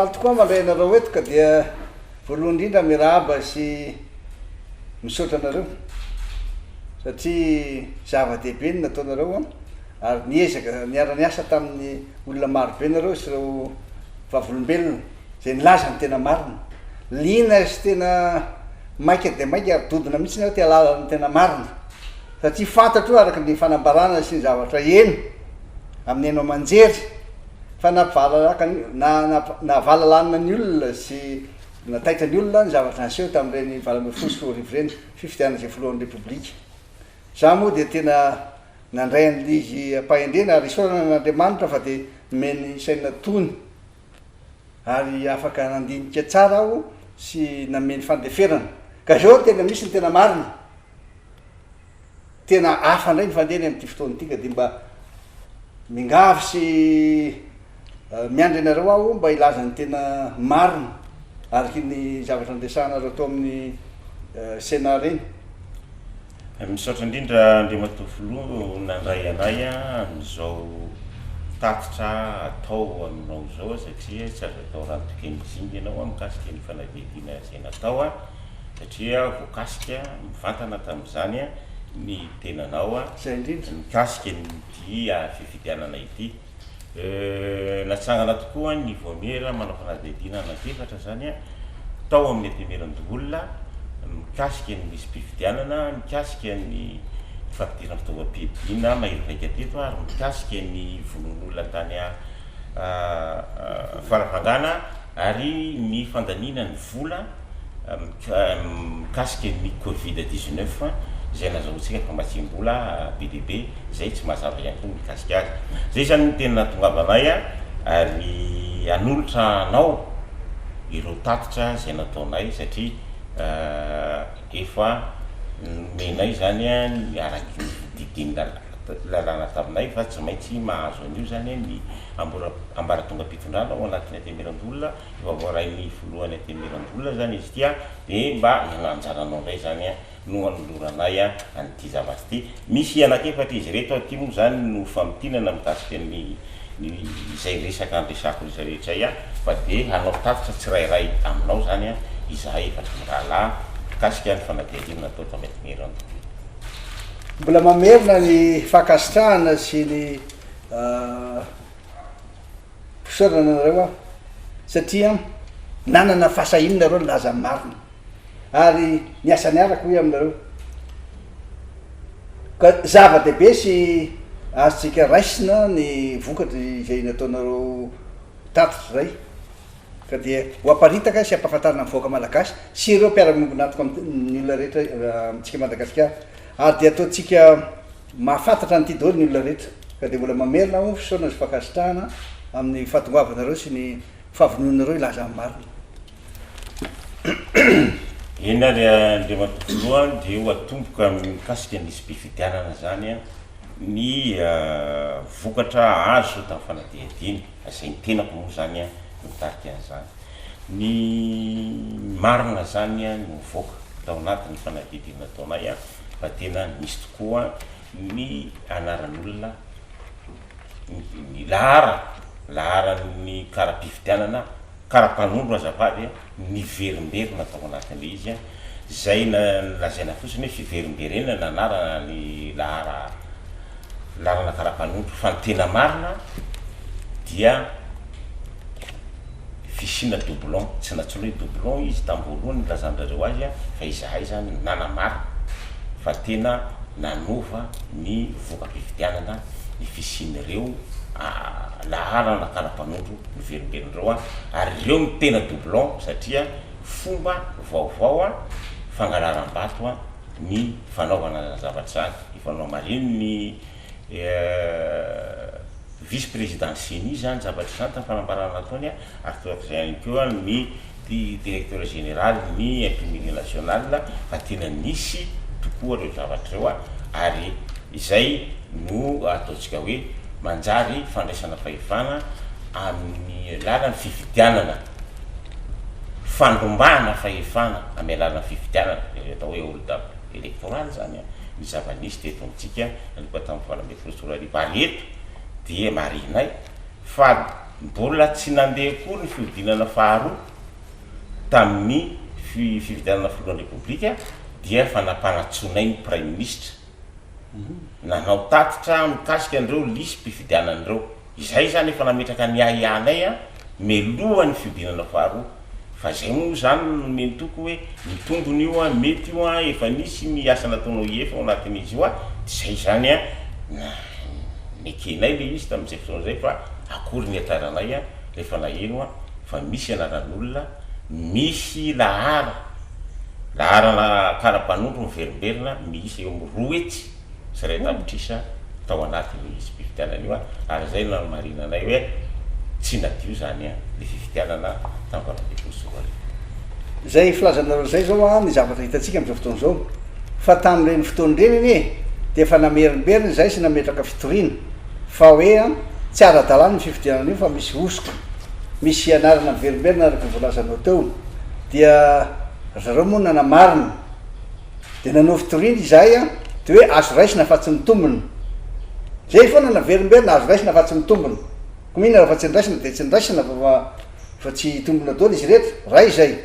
Faly tokoa mandray anareo eto ka dia voalohany indrindra miarahaba sy misaotra anareo satria zava-dehibe ny nataonareo an, ary niezaka niara-niasa tamin'ny olona marobe nareo sy ireo vavolombelona izay nilaza ny tena marina. Liana sy tena maika dia maika ary dodona mihitsy aho te hahalala ny tena marina satria fantatro araka ny fanambarana sy ny zavatra heno amin'ny haino aman-jery fa nampivalalaka na nahavalalana ny olona sy nataitra ny olona ny zavatra niseho tamin'ireny 2018 ireny, fifidianana izay filohan'ny Repoblika. Za moa dia tena nandray an'ilay izy am-pahendrena ary isaorana an'Andriamanitra fa dia nomeny saina tony ary afaka nandinika tsara aho sy nameny fandeferana. Ka izao tena misy ny tena marina. Tena hafa indray ny fandehany amin'ity fotoana ity ka dia mba mingavy sy miandry anareo aho mba hilaza ny tena marina araky ny zavatra niresahanareo tao amin'ny Sénat ireny. Misaotra indrindra Andriamatoa Filoha nandray anay amin'izao tatitra atao aminao izao satria tsy azo atao rano-tokeny zinga ianao mikasika ny fanadihadiana izay natao. satria voakasika mivantana tamin'izany ny tenanao mikasika ity fifidianana ity. Natsangana tokoa ny vaomiera manao fanadihadiana anankiefatra izany tao amin'ny Antenimierandoholona mikasika ny lisi-pifidianana, mikasika ny fampidirana fitaovam-piadiana mahery vaika teto ary mikasika ny vonoan'olona tany Farafangana ary ny fandaniana ny vola mikasika ny covid 19 izay nazahoantsika famatsiam-bola be dia be izay tsy mazava ihany koa ny mikasika azy. Izay izany no tena nahatongavanay ary hanolotra anao ireo tatitra izay nataonay satria efa nomenay izany ny araky ny didian'ny lalàna taminay fa tsy maintsy mahazo an'io izany ny ambaratongam-pitondrana ao anatin'ny Antenimierandoholona. Efa voarain'ny filohan'ny Antenimierandoholona izany izy ity an, dia mba anjaranao indray izany an no anoloranay an'ity zavatra ity. Misy anankiefatra izy ireto an, ity moa izany no famintinana mikasika ny ny izay resaka andresako izay rehetra izay an, fa dia hanao tatitra tsirairay aminao izany an izahay efatra mirahalahy mikasika ny fanadihadiana natao tamin'ny Antenimierandoholona. Mbola mamerina ny fankasitrahana sy ny Fisaorana anareo aho satria nanana fahasahiana nareo nilaza ny marina ary niasa niaraka hoy aminareo ka zava-dehibe sy azontsika raisina ny vokatra izay nataonareo tatitra izay ka dia ho aparitaka sy ampahafantarina ny vahoaka malagasy sy ireo mpiara-miombon'antoka amin'ny olona rehetra amintsika Madagasikara ary dia ataontsika Mahafantatra an'ity daholo ny olona rehetra ka dia mbola mamerina aho fisaorana sy fankasitrahana amin'ny fahatongavanareo sy ny fahavononanareo hilaza ny marina. Eny ary Andriamatoa Filoha dia ho atomboka mikasika ny lisi-pifidianana izany ny vokatra azo tamin'ny fanadihadiana, izay ny tenako moa izany no nitarika an'izany. Ny marina izany no nivoaka tao anatin'ny fanadihadiana nataonay. fa tena misy tokoa ny anaran'olona, ny lahara, laharan'ny kara-pifidianana, kara-panondro azafady, niverimberina tao anatin'ilay izy, izay lazaina fotsiny hoe fiverimberenana anarana ny lahara, laharana kara-panondro fa ny tena marina dia fisiana doublon, tsy nantsoina hoe doublon izy tamin'ny voalohany nilazan-dRareo azy fa izahay izany nanamarina fa tena nanova ny voka-pifidianana ny fisian'ireo laharana kara-panondro miverimberina ireo ary ireo no tena doublon satria fomba vaovao fangalaram-bato ny fanaovana izany zavatra izany, efa nohamarinin'ny Vice président ceni izany zavatra izany tamin'ny fanambarana nataony ary torak'izay ihany koa ny directeur général ny imprimerie nationale fa tena nisy tokoa ireo zavatra ireo ary izay no ataontsika hoe manjary fandraisana fahefana amin'ny alalan'ny fifidianana, fandrombahana fahefana amin'ny alalan'ny fifidianana, ilay atao hoe hold up électoral izany ny zava-nisy teto amintsika nanomboka tamin'ny 2018 ary eto dia marihinay fa. Mbola tsy nandeha akory ny fihodinana faharoa tamin'ny fifidianana filohan'ny Repoblika dia efa nampanantsoinay ny Praiminisitra nanao tatitra mikasika an'ireo lisi-pifidianana ireo. Izay izany efa nametraka ny ahiahinay mialohan'ny fihodinana faharoa. Fa izay moa izany no nomeny toky hoe mitombina io an, mety io an, efa nisy ny asa nataonao IEF ao anatin'izy io an, dia izay izany an, nekenay ilay izy tamin'izay fotoana izay fa akory ny hatairanay an, rehefa naheno an, fa misy anaran'olona, misy lahara, laharana kara-panondro miverimberina miisa eo amin'ny 200. 1 tapitrisa tao anatin'io lisi-pifidianana io ary izay no nanamarinanay hoe tsy nadio izany ilay fifidianana tamin'ny 2018. Izay filazanareo izay izao an, ny zavatra hitantsika amin'izao fotoana izao, fa tamin'ireny fotoana ireny anie dia efa namerimberina izahay sy nametraka fitoriana fa hoe an, tsy ara-dalàna io fifidianana io fa misy hosoka, misy anarana miverimberina araka ny voalazanao teo, dia ry zareo moa nanamarina. Dia nanao fitoriana izahay an, dia hoe azo raisina fa tsy mitombina. Zay foana naverimberina, azo raisina fa tsy mitombina. Koa inona raha fa tsy niraisina dia tsy niraisina fa fa fa tsy hitombina daholo izy rehetra. Ray izay.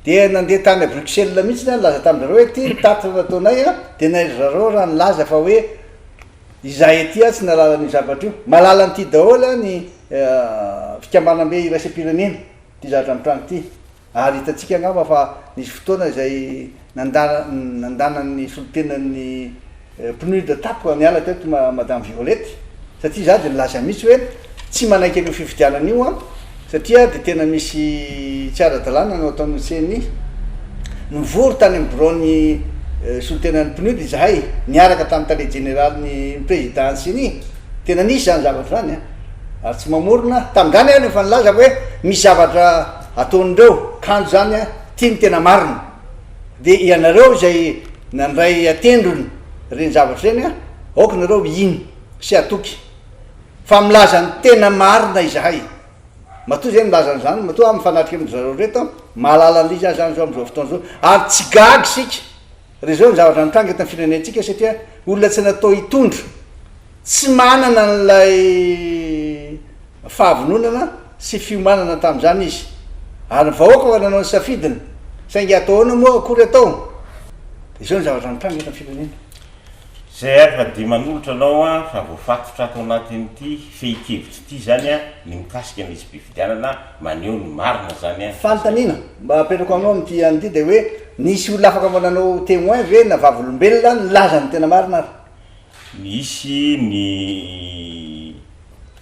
Dia nandeha tany à Bruxelles mihitsy aho nilaza tamin-dry zareo hoe ity ny tatitra nataonay an, dia na ry zareo raha nilaza fa hoe izahay aty an tsy nahalala an'io zavatra io. Mahalala an'ity daholo an ny fikambanam-be iraisam-pirenena, ity zavatra mitranga ity. Ary hitantsika angamba fa nisy fotoana izay nandà nandanan'ny solontenan'ny PNUD tampoka niala teto Madame Violette, satria izaho dia nilaza mihitsy hoe tsy manaiky an'io fifidianana io aho satria dia tena misy tsy ara-dalàna no ataon'ny ceni. Nivory tany amin'ny biraon'ny solontenan'ny PNUD izahay niaraka tamin'ny tale jeneralin'ny président-n'ny ceni. Tena nisy izany zavatra izany an! Ary tsy mamorona aho. Tamin'izany aho no efa nilaza hoe misy zavatra ataon'ireo, kanjo izany an, ity no tena marina. Dia ianareo izay nandray an-tendrony ireny zavatra ireny an, aoka nareo hino sy hatoky fa milaza ny tena marina izahay. Matoa izay milaza an'izany, matoa aho mifanatrika amin-dry zareo ireto an, mahalala an'ilay izy aho izany izao amin'izao fotoana izao. Ary tsy gaga isika raha izao ny zavatra nitranga eto amin'ny firenentsika satria olona tsy natao hitondra, Tsy manana an'ilay fahavononana sy fiomanana tamin'izany izy. Ary ny vahoaka efa nanao ny safidiny. Saingy atao ahoana moa akory atao? Dia izao ny zavatra nitranga eto amin'ny firenena. Izay ary fa dia manolotra anao aho fa voafatotra ato anatin'ity fehin-kevitra ity izany ny mikasika ny lisi-pifidianana maneho ny marina izany. Fanontaniana mba apetrako aminao amin'ity an'ity dia hoe nisy olona afaka mba nanao témoin ve na vavolombelona nilaza ny tena marina ary? Nisy ny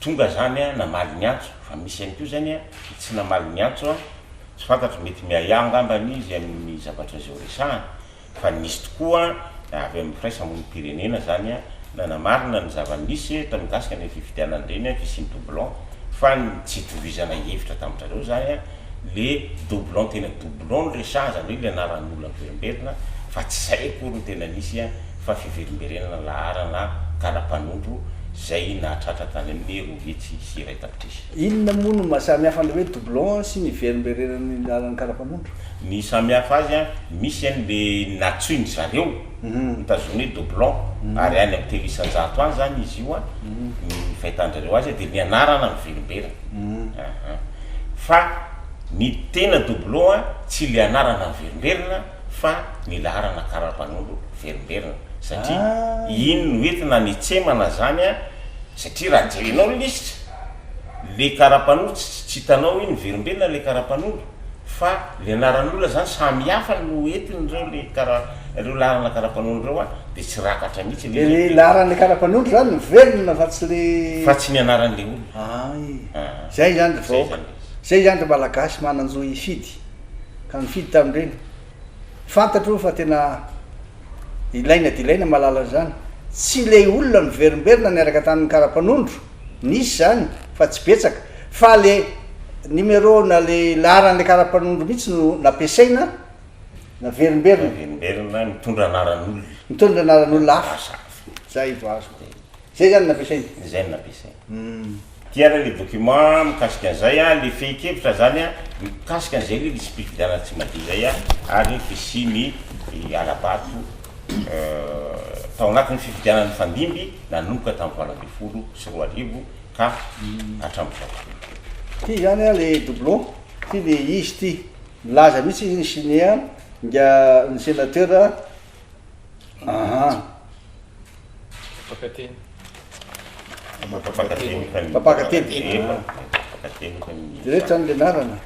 tonga zany an namaly ny antso fa misy ihany koa zany an ny tsy namaly ny antso an, tsy fantatro mety miahiahy angambany izy amin'ny zavatra izay ho resahany fa nisy tokoa avy amin'ny firaisamonim-pirenena zany an nanamarina ny zava-nisy tao mikasika an'ireny fifidianana ireny an fisian'ny doublon fa ny tsy itovizana hevitra tamin-drareo zany an le doublon tena doublon no resahana zany hoe le anaran'olona miverimberina fa tsy zay akory no tena nisy an. fa fiverimberenana laharana kara-panondro izay nahatratra tany amin'ny 102 tapitrisa. Inona moa no maha samy hafa an'ilay hoe doublon sy ny hiverimberenan'ny laharan'ny kara-panondro? Ny samy hafa azy an, misy an le natsoin-dry zareo nitazony hoe doublon ary any amin'ny 3% any zany izy io an, ny fahitan-dry zareo azy dia ny anarana miverimberina aa fa ny tena doublon an tsy le anarana miverimberina fa ny laharana karapanondro miverimberina satria iny no entina anetsemana zany an, satria raha jerenao ny lisitra le karapanondro tsy tsy hitanao hoe miverimberina le karapanondro fa le anaran'olona zany samy hafa no entin'ireo le kara ireo laharana karapanondro ireo an de tsy rakatra mihitsy le izy Le laharan'le karapanondro zany miverina fa tsy le. Fa tsy ny anaran'le olona. Ay, zay zany ry vahoaka, zay zany ry malagasy manan-jo hifidy. ka nifidy tamin'ireny. Fantatro fa tena ilaina dia ilaina mahalala an'izany. Tsy ilay olona niverimberina niaraka tamin'ny kara-panondro, nisy izany fa tsy betsaka, fa le numéro na le laharan'ilay kara-panondro mihitsy no nampiasaina naverimberina. Naverimberina mitondra anaran'olona. Mitondra anaran'olona hafa. Zay vao azoko. Zay zany no nampiasaina. Zay no nampiasaina. Ty ary le document mikasika an'izay an, le fehin-kevitra zany an, mikasika an'izay le lisi-pifidianana tsy madio zay an, ary ny fisian'ny hala-bato tao anatin'ny fifidianana nifandimby nanomboka tamin'ny 2018 ka hatramin'izao. Ty zany a le doublon, ty le izy ty, milaza mihitsy izy ny signé nga ny sénateur aha. Mpampakateny. Mpampakateny. Mpampakateny. Reto zany le anarana.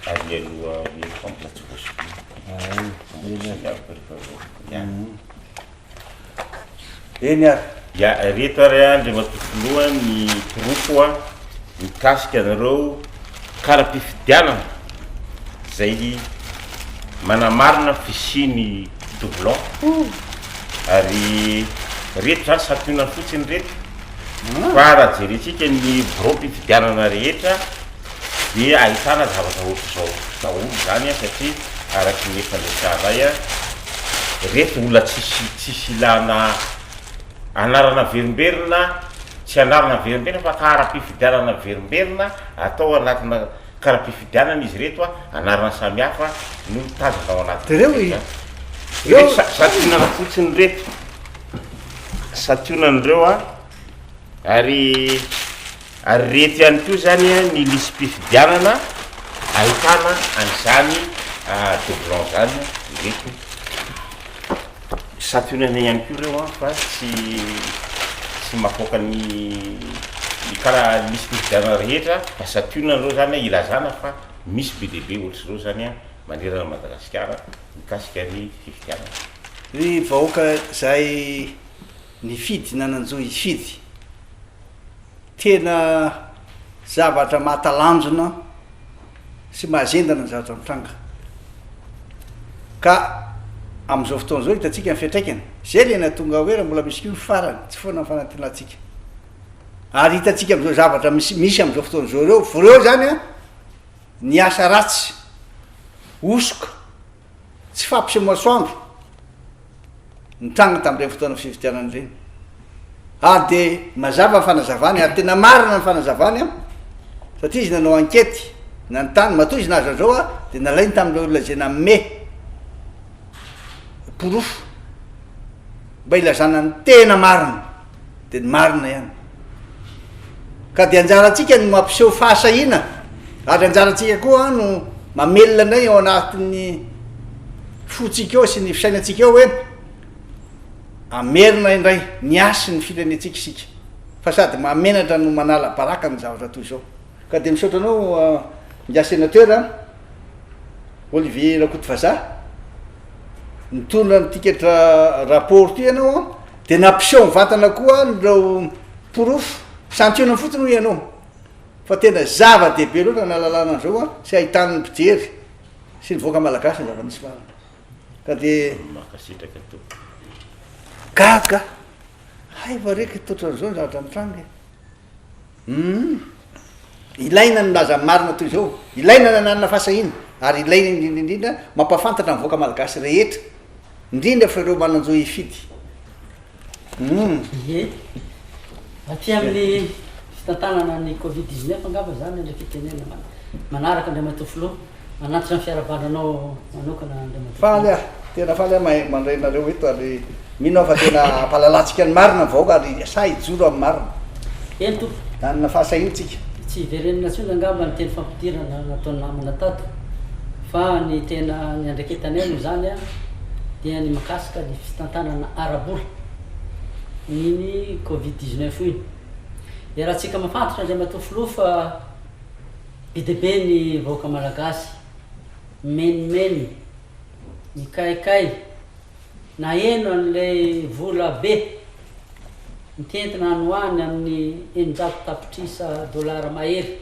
Ary aloha fa mbola tsy voasonia. Eny ary. Ya, ireto ary Andriamatoa Filoha ny porofo mikasika an'ireo kara-pifidianana izay manamarina fisian'ny doublon. Ary ireto izany santionany fotsiny ireto fa raha jerentsika ny biraom-pifidianana rehetra dia ahitana zavatra ohatr'izao daholo izany satria araky ny efa niresahanay Reto olona tsisy tsisy ilana anarana averimberina, tsy anarana averimberina fa kara-pifidianana averimberina atao anatina kara-pifidianana izy ireto a, anarana samihafa no tazana ao Jereo anatin'izay i- zany. ireo- Ireto sa- santionana fotsiny ireto, santionana ireo a, ary Ary ireto ihany koa izany ny lisi-pifidianana ahitana an'izany doublon izany ireto. Santionana ihany koa ireo an, fa tsy tsy mampivoaka ny ny kara lisi-pifidianana rehetra fa santionana ireo izany ilazana fa misy be dia be ohatr'izao izany manerana an'i Madagasikara mikasika ny fifidianana. Ry vahoaka izay nifidy nanan-jo hifidy. Tena zavatra mahatalanjona sy mahazendana ny zavatra mitranga. Ka amin'izao fotoana izao hitantsika ny fiantraikany. Izay ilay nahatonga hoe raha mbola misy koa ny farany, tsy foana ny fanantenantsika. Ary hitantsika amin'izao zavatra misy misy amin'izao fotoana izao ireo, ireo izany an, ny asa ratsy, hosoka, Tsy fampiseho masoandro nitranga tamin'ireny fotoana fifidianana ireny. Ary dia mazava ny fanazavany, ary tena marina ny fanazavany an, satria izy nanao ankety, nanontany, matoa izy nahazo an'izao an, dia nalainy tamin'ireo olona izay nanome porofo mba hilazana ny tena marina. dia ny marina ihany. Ka dia anjarantsika ny mampiseho fahasahiana ary anjarantsika koa no mamelona indray ao anatin'ny fontsika ao sy ny fisainantsika ao hoe amerina indray ny hasin'ny firenentsika isika fa sady mahamenatra no manala baraka ny zavatra toy izao. Ka dia misaotra anao ingahy sénateur Olivier Rakotovazaha nitondra ny tikatra rapport ity ianao an. Dia nampiseho mivantana koa ireo porofo, santionany fotsiny hoy ianao, fa tena zava-dehibe loatra ny nahalalana an'izao an, sy ahitan'ny mpijery sy ny vahoaka malagasy ny zava-misy marina. Ka dia. Mankasitraka tompoko. Gaga, hay va re ka toatran'izao ny zavatra mitranga e. Humm. Ilaina ny milaza ny marina toy izao, ilaina ny ananana fahasahiana, ary ilaina indrindra indrindra mampahafantatra ny vahoaka malagasy rehetra, indrindra fa ireo manan-jo hifidy. Humm. Ie. Aty amin'ny fitantanana ny covid 19 angamba izany ilay fitenenana manaraka Andriamatoa Filoha. Manantitra ny fiarahabana anao manokana Andriamatoa Faly aho, tena faly aho mahay mandray anareo eto ary mino aho fa tena hampahalalantsika ny marina ny vahoaka ary sahy hijoro amin'ny marina. Eny tompoko. Hanana fahasahiana tsika. Tsy hiverenana intsony angamba ny teny fampidirana nataon'ny namana tato fa ny tena niandraiketanay moa izany dia ny mikasika ny fitantanana ara-bola iny covid 19 iny. Iarahantsika mahafantatra Andriamatoa Filoha fa Be dia be ny vahoaka malagasy mimenomenona, mikaikay, naheno an'ilay vola be mitentina any ho any amin'ny 600 tapitrisa dolara mahery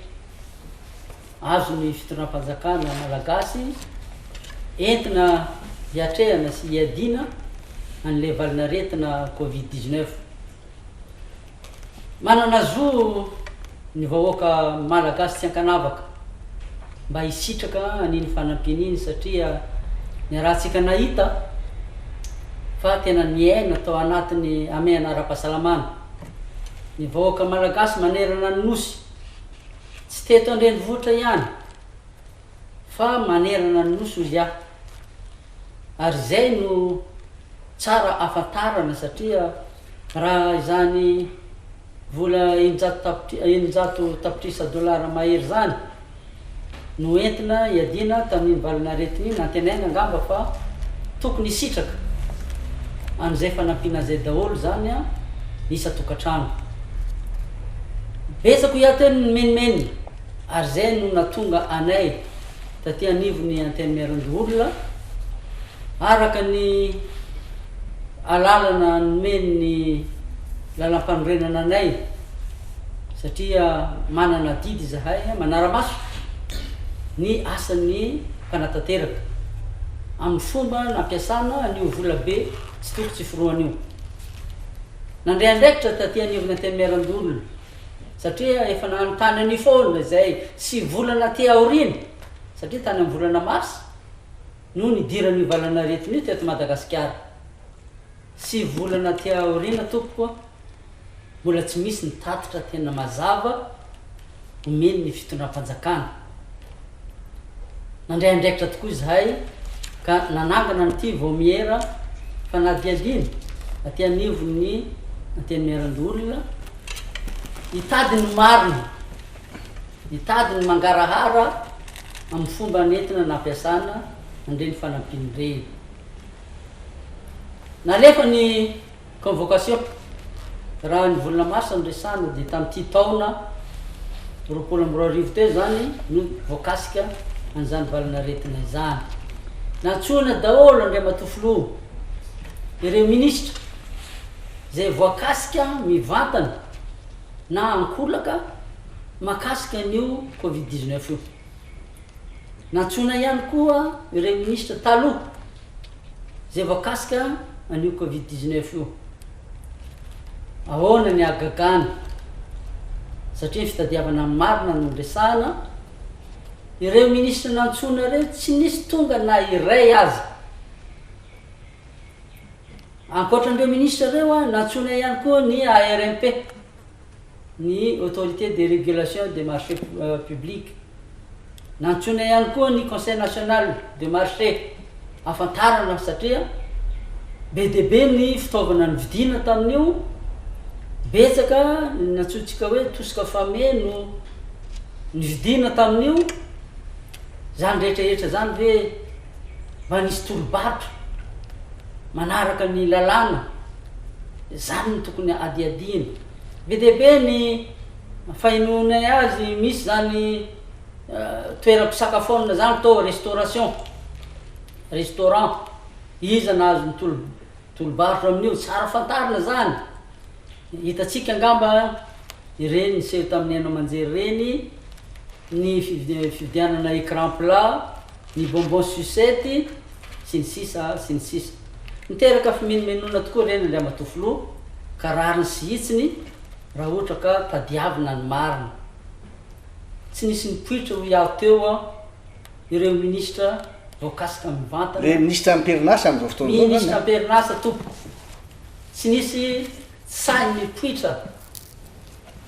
azon'ny fitondram-panjakana malagasy entina hiatrehana sy hiadiana an'ilay valin'aretina covid 19. Manana zo ny vahoaka malagasy tsy ankanavaka mba hisitraka an'iny fanampiana iny satria niarahantsika nahita fa tena niaina tao anatin'ny hamehana ara-pahasalamana ny vahoaka malagasy manerana ny Nosy, tsy teto an-drenivohitra ihany fa manerana ny Nosy hoy aho ary izay no tsara ahafantarana satria Raha izany vola 600 tapitri- 600 tapitrisa dolara mahery izany. no entina hiadiana tamin'iny valanaretina iny, antenaina angamba fa tokony hisitraka an'izay fanampiana izay daholo izany ny isan-tokantrano. Betsaka hoy aho teo ny nimenomenona ary izay no nahatonga anay taty anivon'ny Antenimierandoholona araka ny alalana nomen'ny lalampanorenana anay satria manana adidy izahay manara-maso ny asan'ny mpanatanteraka amin'ny fomba nampiasana an'io volabe tsy toko tsy forohana io. Nandray andraikitra taty anivon'ny Antenimierandoholona satria efa nanontany an'io foana izay sy volana aty aoriana satria tany amin'ny volana marsa no nidiran'io valanaretina io teto Madagasikara. Sy volana aty aoriana tompoko a, mbola tsy misy ny tatitra tena mazava omen'ny fitondram-panjakana. Nandray andraikitra tokoa izahay ka nanangana an'ity vaomiera fanadihadiana aty anivon'ny Antenimierandoholona hitady ny marina, hitady ny mangarahara amin'ny fomba nentina nampiasana an'ireny fanampiana ireny. Nalefa ny convocation, raha ny volana marsa no resahana dia tamin'ity taona 2020 teo izany no voakasika an'izany valan'aretina izany. Nantsoina daholo Andriamatoa Filoha, ireo minisitra izay voakasika mivantana na ankolaka mahakasika an'io covid 19 io. Nantsoina ihany koa ireo minisitra taloha izay voakasika an'io covid 19 io. Ahoana ny hagagana? Satria ny fitadiavana ny marina no resahana, ireo minisitra nantsoina ireo tsy nisy tonga na iray aza. Ankoatra an'ireo minisitra ireo, nantsoina ihany koa ny ARMP. ny Autorité de régulation des marchés publics. Nantsoina ihany koa ny Conseil national de marché hafantarana satria be dia be ny fitaovana novidiana tamin'io, betsaka ny nantsointsika hoe tosika fameno novidiana tamin'io, zany rehetrarehetra zany ve mba nisy tolo-barotra manaraka ny lalàna, zany no tokony hadihadiana. Be dia be ny fahenoanay azy, misy zany toeram-pisakafoanana zany atao restauration, restaurant, iza nahazo ny tolo- tolo-barotra amin'io, tsara fantarina zany, hitantsika angamba ireny niseho tamin'ny haino aman-jery ireny, ny fividianana écran plat, ny bonbon sucette, sy ny sisa sy ny sisa. Niteraka fimenomenona tokoa ireny Andriamatoa Filoha ka rariny sy hitsiny raha ohatra ka tadiavina ny marina. Tsy nisy nipoitra hoy aho teo ireo minisitra voakasika mivantana. Ireo minisitra am-perinasa amin'izao fotoana izao izany Minisitra am-perinasa tompoko. Tsy nisy sahy nipoitra.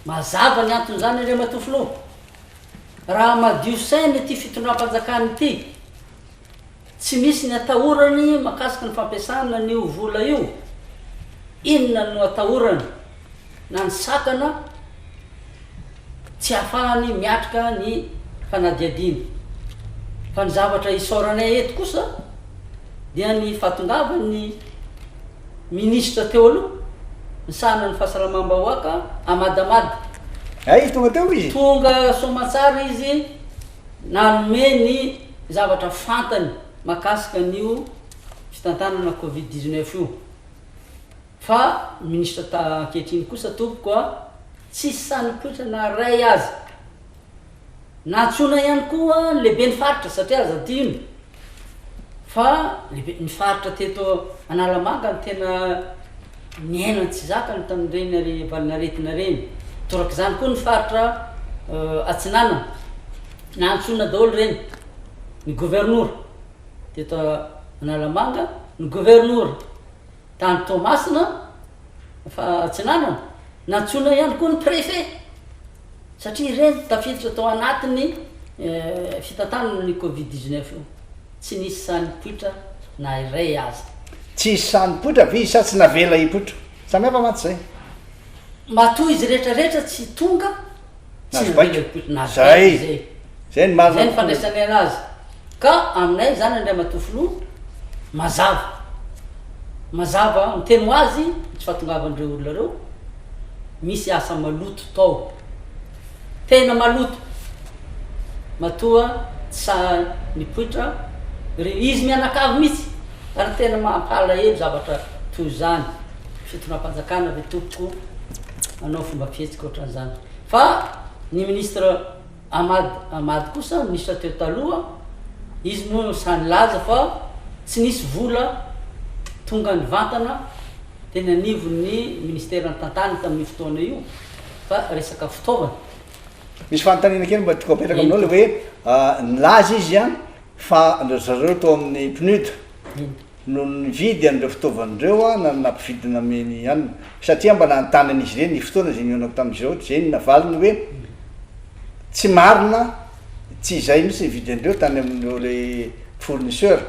Mazava ny anton'izany Andriamatoa Filoha. Raha madio saina ity fitondram-panjakana ity, tsy misy ny atahorany makasika ny fampiasana an'io vola io, inona no atahorany na ny sakana tsy ahafahany miatrika ny fanadihadiana. Fa ny zavatra isaoranay eto kosa dia ny fahatongavan'ny minisitra teo aloha misahana ny fahasalamam-bahoaka Ahmad Ahmad. Hay, tonga teo izy? Tonga soamantsara izy nanome ny zavatra fantany mahakasika an'io fitantanana covid 19 io. Fa ny minisitra ta ankehitriny kosa tompoko a, tsisy sahy nipoitra na ray aza. Nantsoina ihany koa ny lehiben'ny faritra satria aza adino fa lehibe ny faritra teto Analamanga no tena niaina ny tsy zakany tamin'ireny are valin'aretina ireny. Torak'izany koa ny faritra Atsinanana. Nantsoina daholo ireny, ny governora teto Analamanga, ny governora tany Toamasina fa Atsinanana, nantsoina ihany koa ny préfet. Satria ireny tafiditra tao anatin'ny fitantanana ny covid 19 io. Tsy nisy sahy nipoitra na iray aza. Tsy sahy nipoitra ve izy sa tsy navela hipoitra? Samy hafa mantsy izay. Matoa izy rehetra rehetra tsy tonga, tsy Nahazo navela baiko. hipoitra. Nahazo baiko Zay. izay. Zay ny marina Zay ny tokoa. fandraisanay anazy. Ka aminay zany Andriamatoa Filoha, mazava, mazava miteny ho azy ny tsy fahatongavan'ireo olona ireo, misy asa maloto tao. Tena maloto. Matoa tsy sahy nipoitra ireo izy mianakavy mihitsy ary tena mampalahelo zavatra toy izany. Fitondram-panjakana ve tompoko manao fomba fihetsika ohatran'izany. Fa ny ministre Ahmad Ahmad kosa minisitra teo taloha, izy moa sahy nilaza fa tsy nisy vola tonga nivantana teny anivon'ny ministera nitantaniny tamin'io fotoana io fa resaka fitaovana. Misy fanontaniana kely mba tiako apetraka aminao le hoe nilaza izy an fa ry zareo tao amin'ny PNUD no nividy an'ireo fitaovana ireo na nampividy nameny anona satria mba nanontany an'izy ireny ny fotoana izay nihaonako tamin'izy ireo dia izay no navaliny hoe tsy marina tsy izay mihitsy nividy an'ireo tany amin'ireo le fournisseur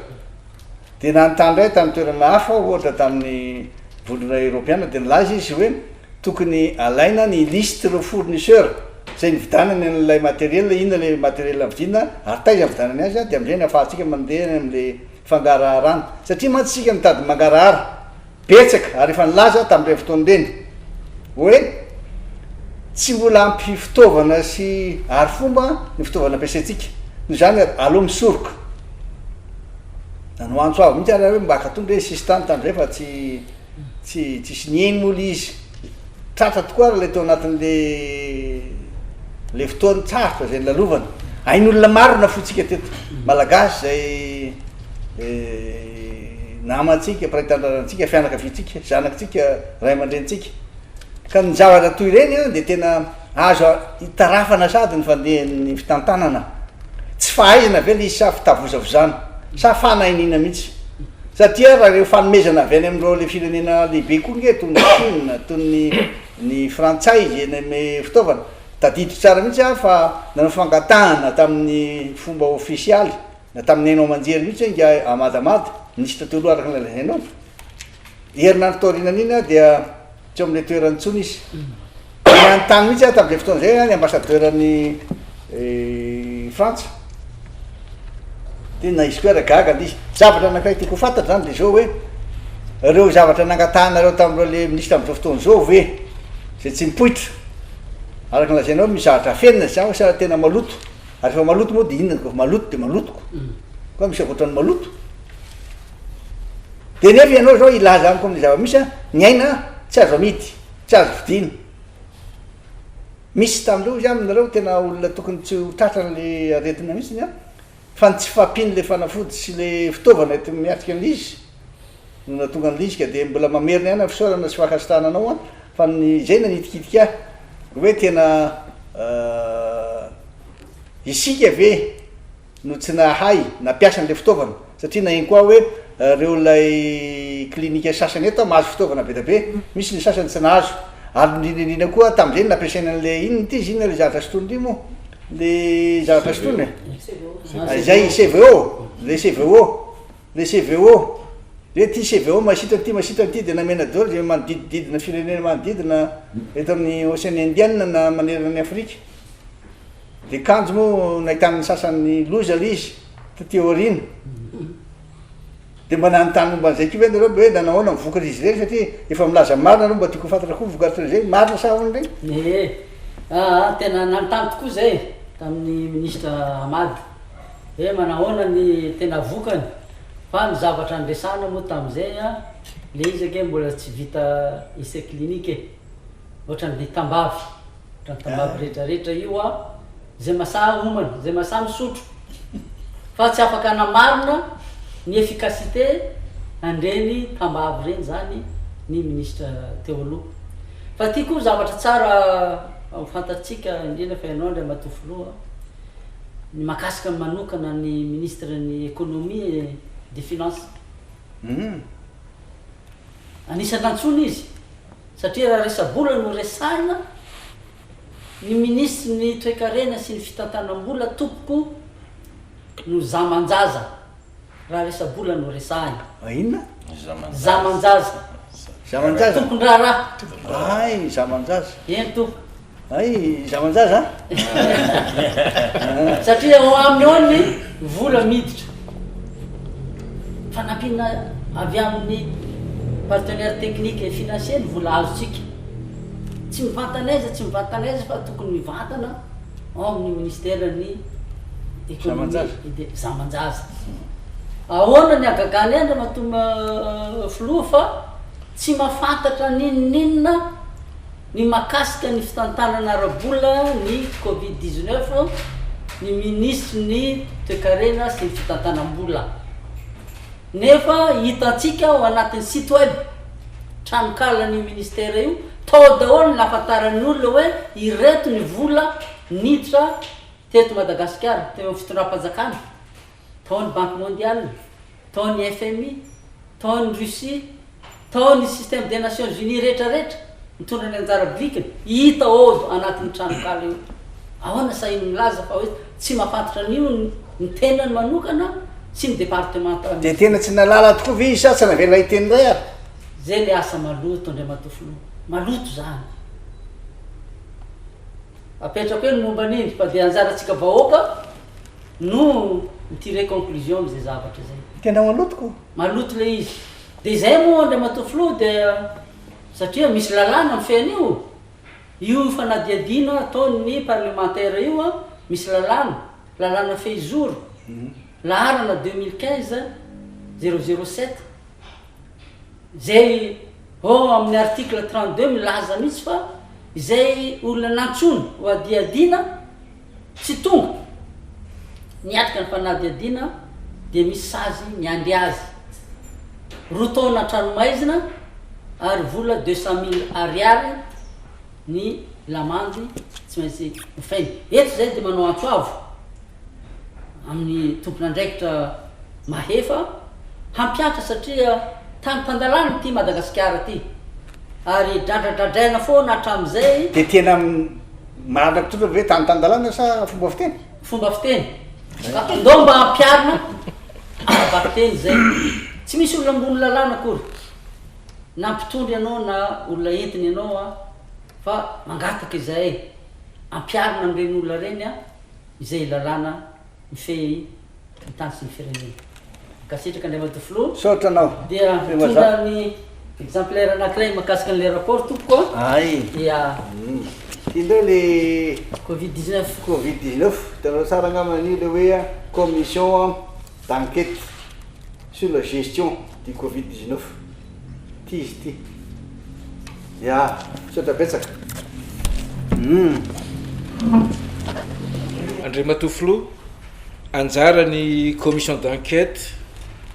dia nanontany indray tamin'ny toerana hafa ohatra tamin'ny vondrona eoropeana dia nilaza izy hoe tokony alaina ny liste ireo fournisseur izay nividanany an'ilay matériel inona ilay matériel nividiana ary taiza nividanany azy dia amin'izay ny ahafahantsika mandeha any amin'ilay fangaraharana satria mantsy isika mitady mangarahara betsaka ary efa nilaza tamin'ireny fotoana ireny hoe tsy mbola ampy fitaovana sy arifomba ny fitaovana ampiasaintsika noho izany aleo misoroka nanao antso avo mihitsy ary hoe mba akatony re sisintany tamin'izay fa tsy Tsy tsisy nihaino moa le izy. Tratra tokoa ary le tao anatin'le le fotoana tsarotra zay nilalovana. Ain'olona maro nafointsika teto. Malagasy zay namantsika, mpiray tanindrazantsika, fianakaviantsika, zanakitsika, ray aman-drenintsika. Ka ny zavatra toy ireny an dia tena azo itarafana sady ny fandehan'ny fitantanana. Tsy fahaizana ve le izy sa fitavozavozana sa fanainiana mihitsy? Satria raha ireo fanomezana avy any amin'ireo le firenena lehibe koa nge toy ny Chine, toy ny ny frantsay izay nanome fitaovana, tadidiko tsara mihitsy aho fa nanao fangatahana tamin'ny fomba ofisialy na tamin'ny haino aman-jery mihitsy aho ingahy Ahmad Ahmad, minisitra teo aloha araka ny lazainao. Herinandro taorianan'iny aho dia tsy eo amin'ilay toerana intsony izy. Dia nanontany mihitsy aho tamin'izay fotoana izay ny ambassadeur-n'i Frantsa. Tena izy koa ary gaga ilay izy. Zavatra anankiray tiako ho fantatra izany dia izao hoe, ireo zavatra nangatahanareo tamin'ireo le minisitra amin'izao fotoana izao ve izay tsy mipoitra? Araka ny lazainao misy zavatra afenina izany sa tena maloto? Ary rehefa maloto moa dia inona no maloto dia maloto ko. Koa misy ankoatran'ny maloto. Dia nefa ianao izao hilaza amiko amin'ny zava-misy an, ny aina tsy azo amidy, tsy azo vidiana. Misy tamin'ireo izy aminareo tena olona tokony tsy ho tratran'le aretina mihitsy an, fa ny tsy fahampian'le fanafody sy le fitaovana enti miatrika an'le izy no nahatonga an'le izy ka dia mbola mamerina ihany ny fisaorana sy fankasitrahana anao an, fa ny izay nanitikitika ahy hoe tena isika ve no tsy nahay nampiasa an'ilay fitaovana satria naheno koa aho hoe reo ilay clinique sasany eto mahazo fitaovana be dia be, misy ny sasany tsy nahazo ary indrindra indrindra koa tamin'izay no nampiasaina an'ilay inona ity izy inona ilay zavatra sintonina ity moa le zavatra sintonina e? Izay CVO, le CVO, le CVO, hoe ity CVO masitrana ity masitrana ity dia namena daholo izay manodidididina firenena manodidina eto amin'ny Ocean Indian na manerana an'i Afrika. Dia kanjo moa nahitan'ny sasany loza ilay izy taty aoriana. Dia mba nanontany momba an'izay koa ve nareo hoe nanao ahoana ny vokatr'izy ireny satria efa milaza ny marina aloha mba tiako ho fantatra koa ny vokatr'izay, marina sa ahoana ireny? Ee, aa tena nanontany tokoa izay tamin'ny minisitra Ahmad hoe manahoana ny tena vokany fa ny zavatra niresahana moa tamin'izay an, le izy ange mbola tsy vita essai clinique e, ohatran'le tambavy. Ohatran'ny tambavy rehetra rehetra io a, izay masaha homana, izay masaha misotro, fa tsy afaka hanamarina ny efficacité an'ireny tambavy ireny zany ny ministra teo aloha. Fa ty koa zavatra tsara ho fantatsika indrindra fa ianao Andriamatoa Filoha, ny mahakasika manokana ny ministre ny économie et des finances. Anisan'ny nantsoina izy. Satria raha resa-bola no resahina, ny minisitry ny toekarena sy ny fitantanam-bola tompoko no zaman-jaza raha resa-bola no resahina. Inona? Zaman-jaza. Zaman-jaza? Tompon-draharaha. Hay, zaman-jaza. Eny tompoko. Hay, zaman-jaza a! Satria ao aminy ao ny vola miditra. Fanampiana avy amin'ny partenaire technique et financier ny vola azontsika. Tsy mivantana aiza tsy mivantana aiza fa tokony mivantana ao amin'ny ministeran'ny économie et des zaman-jaza. Ahoana ny hagaganay Andriamatoa Filoha fa tsy mahafantatra n'inon'inona ny mahakasika ny fitantanana ara-bola ny Covid 19 ny minisitry ny toekarena sy ny fitantanam-bola. Nefa hitantsika ao anatin'ny site web, tranokalan'io ministera io, tao daholo ny nahafantaran'ny olona hoe ireto ny vola niditra teto Madagasikara, teo amin'ny fitondram-panjakana, tao ny Banque mondiale, tao ny FMI, tao ny Russie, tao ny système des Nations Unies rehetra rehetra nitondra ny anjara birikiny, hita ao anatin'ny tranonkala io. Ahoana sahiny milaza fa hoe tsy mahafantatra an'io ny tenany manokana sy ny departemanta Dia tena tsy nahalala tokoa ve izy sa tsy navela hiteny indray ary? Zay le asa maloto Andriamatoa Filoha, maloto zany. Apetrako eo ny momba an'iny fa dia anjarantsika vahoaka no mi-tirer conclusion amin'izay zavatra izay. Tena maloto ko. Maloto le izy. Dia izay moa Andriamatoa Filoha dia satria misy lalàna mifehy an'io, io fanadihadiana ataon'ny parlemantera io an, misy lalàna, lalàna fehizoro, laharana 2015 007, Izay ao amin'ny article 32 milaza mihitsy fa izay olona nantsoina ho hadihadiana tsy tonga niatrika ny fanadihadiana dia misy sazy miandry azy, roa taona an-tranomaizina ary vola 200 000 ariary ny lamandy tsy maintsy hofainy. Eto izay dia manao antso avo. amin'ny tompon'andraikitra mahefa hampiantra satria tany tan-dalàna ity Madagasikara ity ary dradradradraina foana hatramin'izay. Dia tena marina tokoa ve tany tan-dalàna sa fomba fiteny? Fomba fiteny. Ka ndao mba hampiharina ara-bakiteny izay. Tsy misy olona ambony lalàna akory. Na mpitondra ianao na olona entiny ianao fa mangataka izahay ampiharina amin'ireny olona ireny izay lalàna mifehy ny tany sy ny firenena. Mankasitraka Andriamatoa Filoha. Misaotra anao. Dia mitondra ny exemplaire anankiray mahakasika an'ilay rapport tompoko a. Ay. Dia. Ity indray le. Covid 19. Covid 19, hitanareo tsara angamba an'io le hoe commission d'enquête sur la gestion du Covid 19. Ty izy ity. Ya, misaotra betsaka. Humm. Andriamatoa Filoha, anjaran'ny commission d'enquête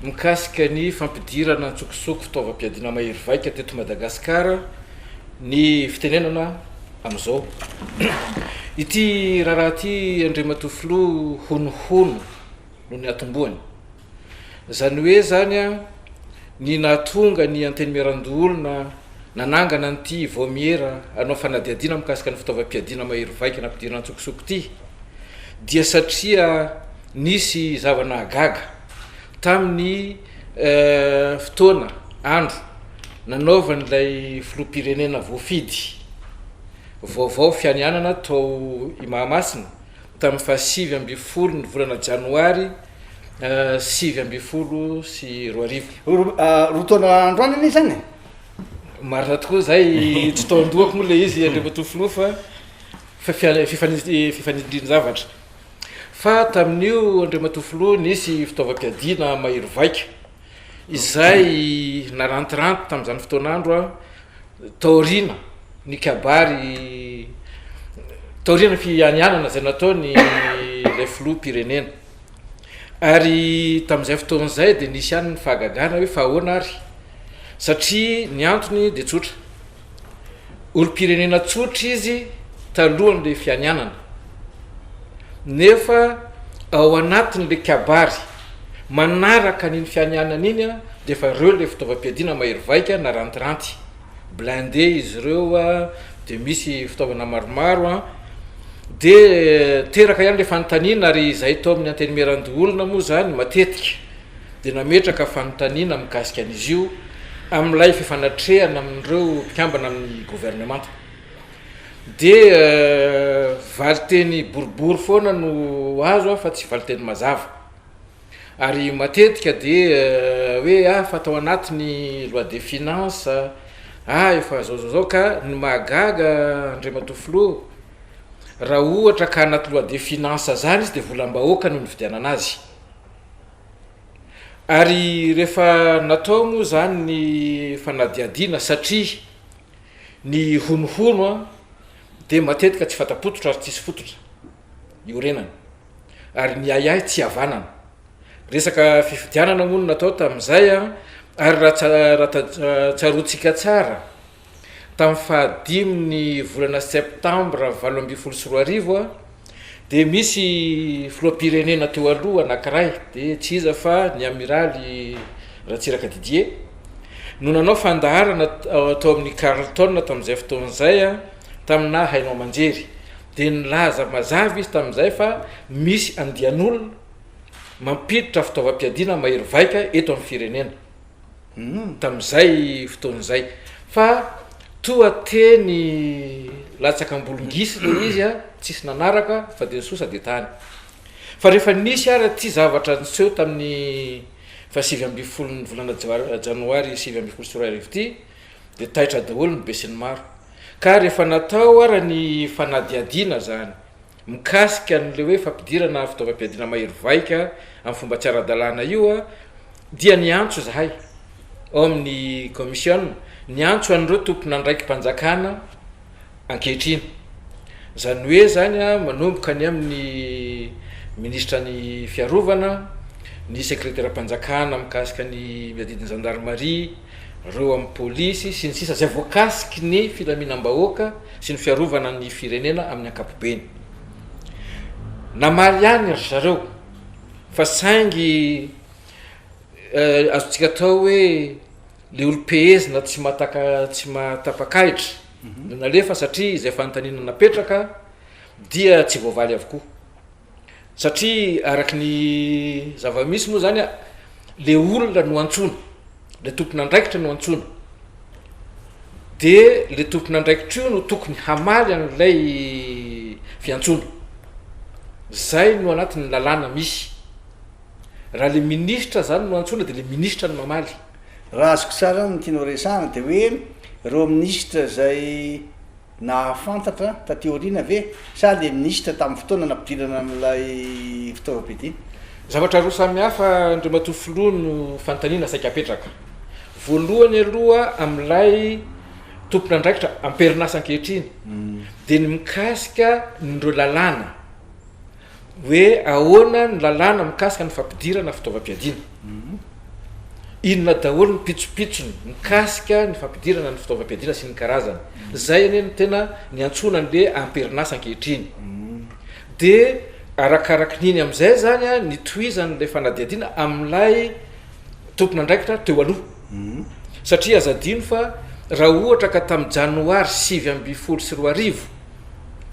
mikasika ny fampidirana antsokosoko fitaovam-piadiana mahery vaika teto Madagasikara ny fitenenana amin'izao. Ity raharaha ity Andriamatoa Filoha honohono no niatombohany. Izany hoe izany ny nahatonga ny Antenimierandoholona nanangana an'ity vaomiera hanao fanadihadiana mikasika ny fitaovam-piadiana mahery vaika nampidirina an-tsokosoko ity dia satria nisy zava-nahagaga tamin'ny fotoana, andro, nanaovan'ilay filoham-pirenena voafidy vaovao fianianana tao Imahamasina tamin'ny faha 19 ny volana janoary 2019. Roa taona androany anie izany e! Marina tokoa izay, tsy tao an-dohako moa ilay izy Andriamatoa Filoha fa fifanindrian-javatra. Fa tamin'io Andriamatoa Filoha nisy fitaovam-piadiana mahery vaika izay narantiranty tamin'izany fotoan'andro taoriana ny kabary, taorian'ny fianianana izay nataony ilay filoham-pirenena. Ary tamin'izay fotoana izay dia nisy ihany ny fahagagana hoe fa ahoana ary? Satria ny antony dia tsotra, olom-pirenena tsotra izy talohan'ilay fianianana, nefa ao anatin'ilay kabary manaraka an'iny fianianana iny dia efa ireo ilay fitaovam-piadiana mahery vaika narantiranty, blindé izy ireo dia misy fitaovana maromaro an. Dia teraka ihany ilay fanontaniana ary izahay tao amin'ny Antenimierandoholona moa izany matetika dia nametraka fanontaniana mikasika an'izy io amin'ilay fifanatrehana amin'ireo mpikambana amin'ny governemanta. Dia valinteny boribory foana no azo fa tsy valinteny mazava. Ary matetika dia hoe ah fa tao anatin'ny loi de finance, ah efa zao zao zao ka ny mahagaga Andriamatoa Filoha, raha ohatra ka anaty loi de finance zany izy dia volam-bahoaka no nividianana azy. Ary rehefa natao moa zany ny fanadihadiana satria ny honohono an dia matetika tsy fanta-pototra ary tsisy fototra iorenana ary ny ahiahy tsy havanana. Resaka fifidianana moa no natao tamin'izay an, ary raha raha tsaroantsika tsara Tamin'ny fahadimin'ny volana septambra 2018 dia misy filoham-pirenena teo aloha anankiray dia tsy iza fa ny amiraly Ratsiraka Didier no nanao fandaharana tao amin'ny Carlton tamin'izay fotoana izay tamina haino aman-jery dia nilaza mazava izy tamin'izay fa misy andian'olona mampiditra fitaovam-piadiana mahery vaika eto amin'ny firenena. tamin'izay fotoana izay fa toa teny latsaka am-bolongisy ilay izy a, tsisy nanaraka fa dia nisosa dia tany. Fa rehefa nisy ary ity zavatra niseho tamin'ny faha 19 ny volana janoary 2019 ity dia taitra daholo ny besinimaro. Ka rehefa natao ara ny fanadihadiana zany Mikasika an'ilay hoe fampidirana fitaovam-piadiana mahery vaika amin'ny fomba tsy ara-dalàna io dia niantso izahay ao amin'ny kaomisiona, niantso an'ireo tompon'andraiki-panjakana ankehitriny. Izany hoe izany manomboka ny amin'ny minisitra ny fiarovana, ny sekreteram-panjakana mikasika ny miadidy ny zandarimaria, ireo amin'ny polisy sy ny sisa izay voakasiky ny filaminam-bahoaka sy ny fiarovana ny firenena amin'ny ankapobeny. Namaly ihany ry zareo fa saingy azontsika atao hoe le olom-pehezina tsy mahataka tsy mahatapak'ahitra no nalefa satria izay fanontaniana napetraka dia tsy voavaly avokoa. Satria araky ny zava-misy moa zany le olona no antsoina, le tompon'andraikitra no antsoina, de le tompon'andraikitra io no tokony hamaly an'ilay fiantsoana, zay no anatin'ny lalàna misy, raha le minisitra zany no antsoina de le minisitra no mamaly. Raha azoko tsara ny tianao resahana de hoe ireo minisitra zay Nahafantatra taty aoriana ve sa le minisitra tamin'ny fotoana nampidirana an'ilay fitaovam-piadiana? Zavatra roa samy hafa Andriamatoa Filoha no fanontaniana saika apetraka. Voalohany aloha amin'ilay tompon'andraikitra am-perinasa ankehitriny dia ny mikasika an'ireo lalàna hoe ahoana ny lalàna mikasika ny fampidirana fitaovam-piadiana. Inona daholo ny pitsopitsony mikasika ny fampidirana ny fitaovam-piadiana sy ny karazany. Izay anie no tena niantsoana an'le amperinasa ankehitriny. De arakarakin'iny amin'izay zany a ny tohizan'ilay fanadihadiana amin'ilay tompon'andraikitra teo aloha. Satria aza adino fa raha ohatra ka tamin'ny janoary 2019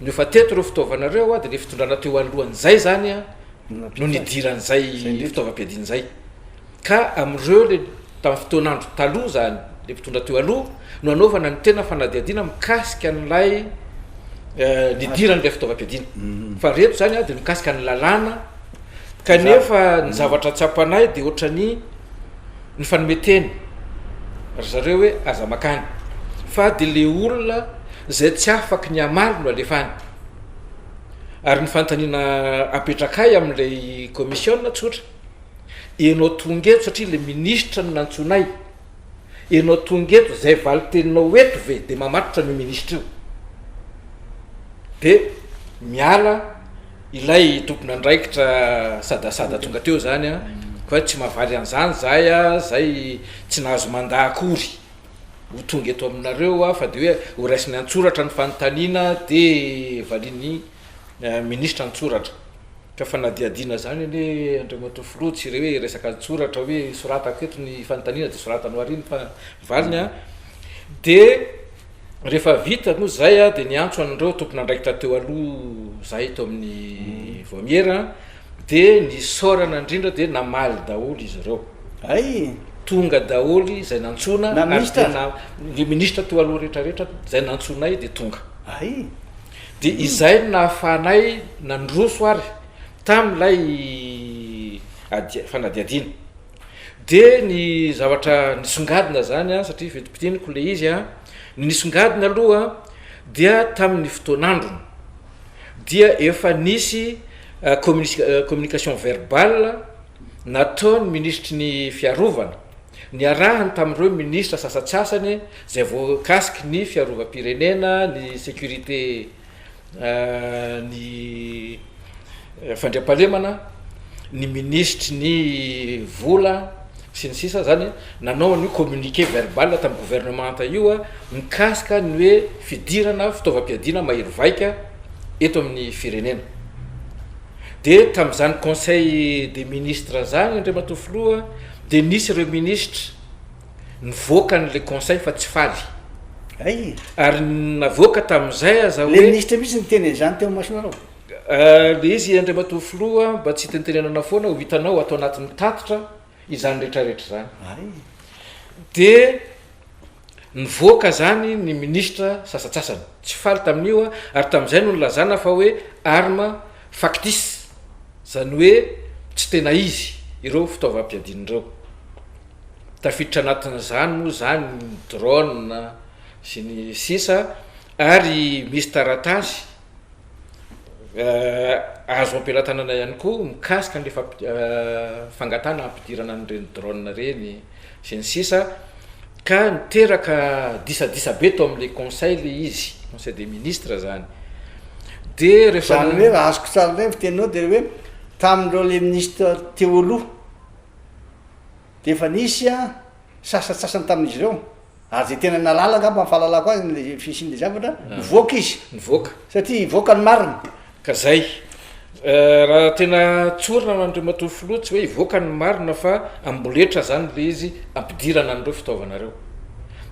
no efa teto ireo fitaovana ireo dia le fitondrana teo alohan'izay zany a no nidiran'izay fitaovam-piadiana izay. Ka amin'ireo le tamin'ny fotoan'andro taloha zany, le mpitondra teo aloha no anaovana ny tena fanadihadiana mikasika an'ilay nidiran'ilay fitaovam-piadiana. Fa reto zany a dia mikasika ny lalàna, kanefa ny zavatra tsapanay dia ohatran'ny nifanome teny ry zareo hoe aza makany, fa dia le olona zay tsy afaky ny hamaly no alefa any. Ary ny fanontaniana apetrakay amin'ilay komisiona tsotra, enao tonga eto satria le minisitra no nantsoinay, enao tonga eto zay valin-teninao eto ve de mamatotra an'io minisitra io? De miala ilay tompon'andraikitra sadasada tonga teo zany an, fa tsy mahavaly an'izany zahay an, zay tsy nahazo mandat akory ho tonga eto aminareo aho fa de hoe ho raisiny an-tsoratra ny fanontaniana de valian'ny minisitra an-tsoratra. Ka fanadihadiana zany anie Andriamatoa Filoha tsy re hoe resaka an-tsoratra hoe soratako eto ny fanontaniana de soratanao ary ny valiny an. De rehefa vita moa zay an de niantso an'ireo tompon'andraikitra teo aloha zahay teo amin'ny vaomiera de nisaorana indrindra de namaly daholo izy ireo. Hay! Tonga daholo izay nantsoina Na ary minisitra tena ny minisitra teo aloha rehetra rehetra izay nantsoinay de tonga. Hay! Dia izay no nahafahanay nandroso ary tamin'ilay ady fanadihadiana. Dia ny zavatra nisongadina zany an, satria vetibitiniko le izy an, ny nisongadina aloha dia tamin'ny fotoan'androny dia efa nisy communication verbale nataon'ny minisitry ny fiarovana niarahany tamin'ireo minisitra sasantsasany izay voakasiky ny fiarovam-pirenena, ny sécurité ny fandriampahalemana, ny minisitry ny vola sy ny sisa zany nanao an'io communiqué verbal tamin'ny gouvernemanta io mikasika ny hoe fidirana fitaovam-piadiana mahery vaika eto amin'ny firenena. De tamin'izany conseil des ministres zany Andriamatoa Filoha de nisy ireo minisitra nivoaka an'le conseil fa tsy faly. Hay! Ary navoaka tamin'izay aza hoe. Le minisitra mihitsy niteny an'izany teo imasonareo? Le izy Andriamatoa Filoha mba tsy hitenitenenana foana ho hitanao ato anatin'ny tatitra izany rehetrarehetra izany. Hay! De nivoaka zany ny minisitra sasantsasany, tsy faly tamin'io ary tamin'izay no nilazana fa hoe arme factice, zany hoe tsy tena izy ireo fitaovam-piadiana ireo. Tafiditra anatin'izany moa zany ny drone sy ny sisa ary misy taratasy azo am-pelatanana ihany koa mikasika an'le fangatahana hampidirana an'ireny drone ireny sy ny sisa ka niteraka disadisa be tao amin'le conseil le izy, conseil des ministres zany. De rehefa Zany hoe raha azoko tsara indray ny fiteninao de hoe tamin'ireo le ministre teo aloha de efa nisy an sasantsasany tamin'izy ireo ary zay tena nahalala angamba ny fahalalako azy le fisian'le zavatra, nivoaka izy. Nivoaka. Satria hivoaka ny marina. Ka zay. Raha tena tsorina Andriamatoa Filoha tsy hoe hivoaka ny marina fa amboletra zany le izy ampidirana an'ireo fitaovana ireo.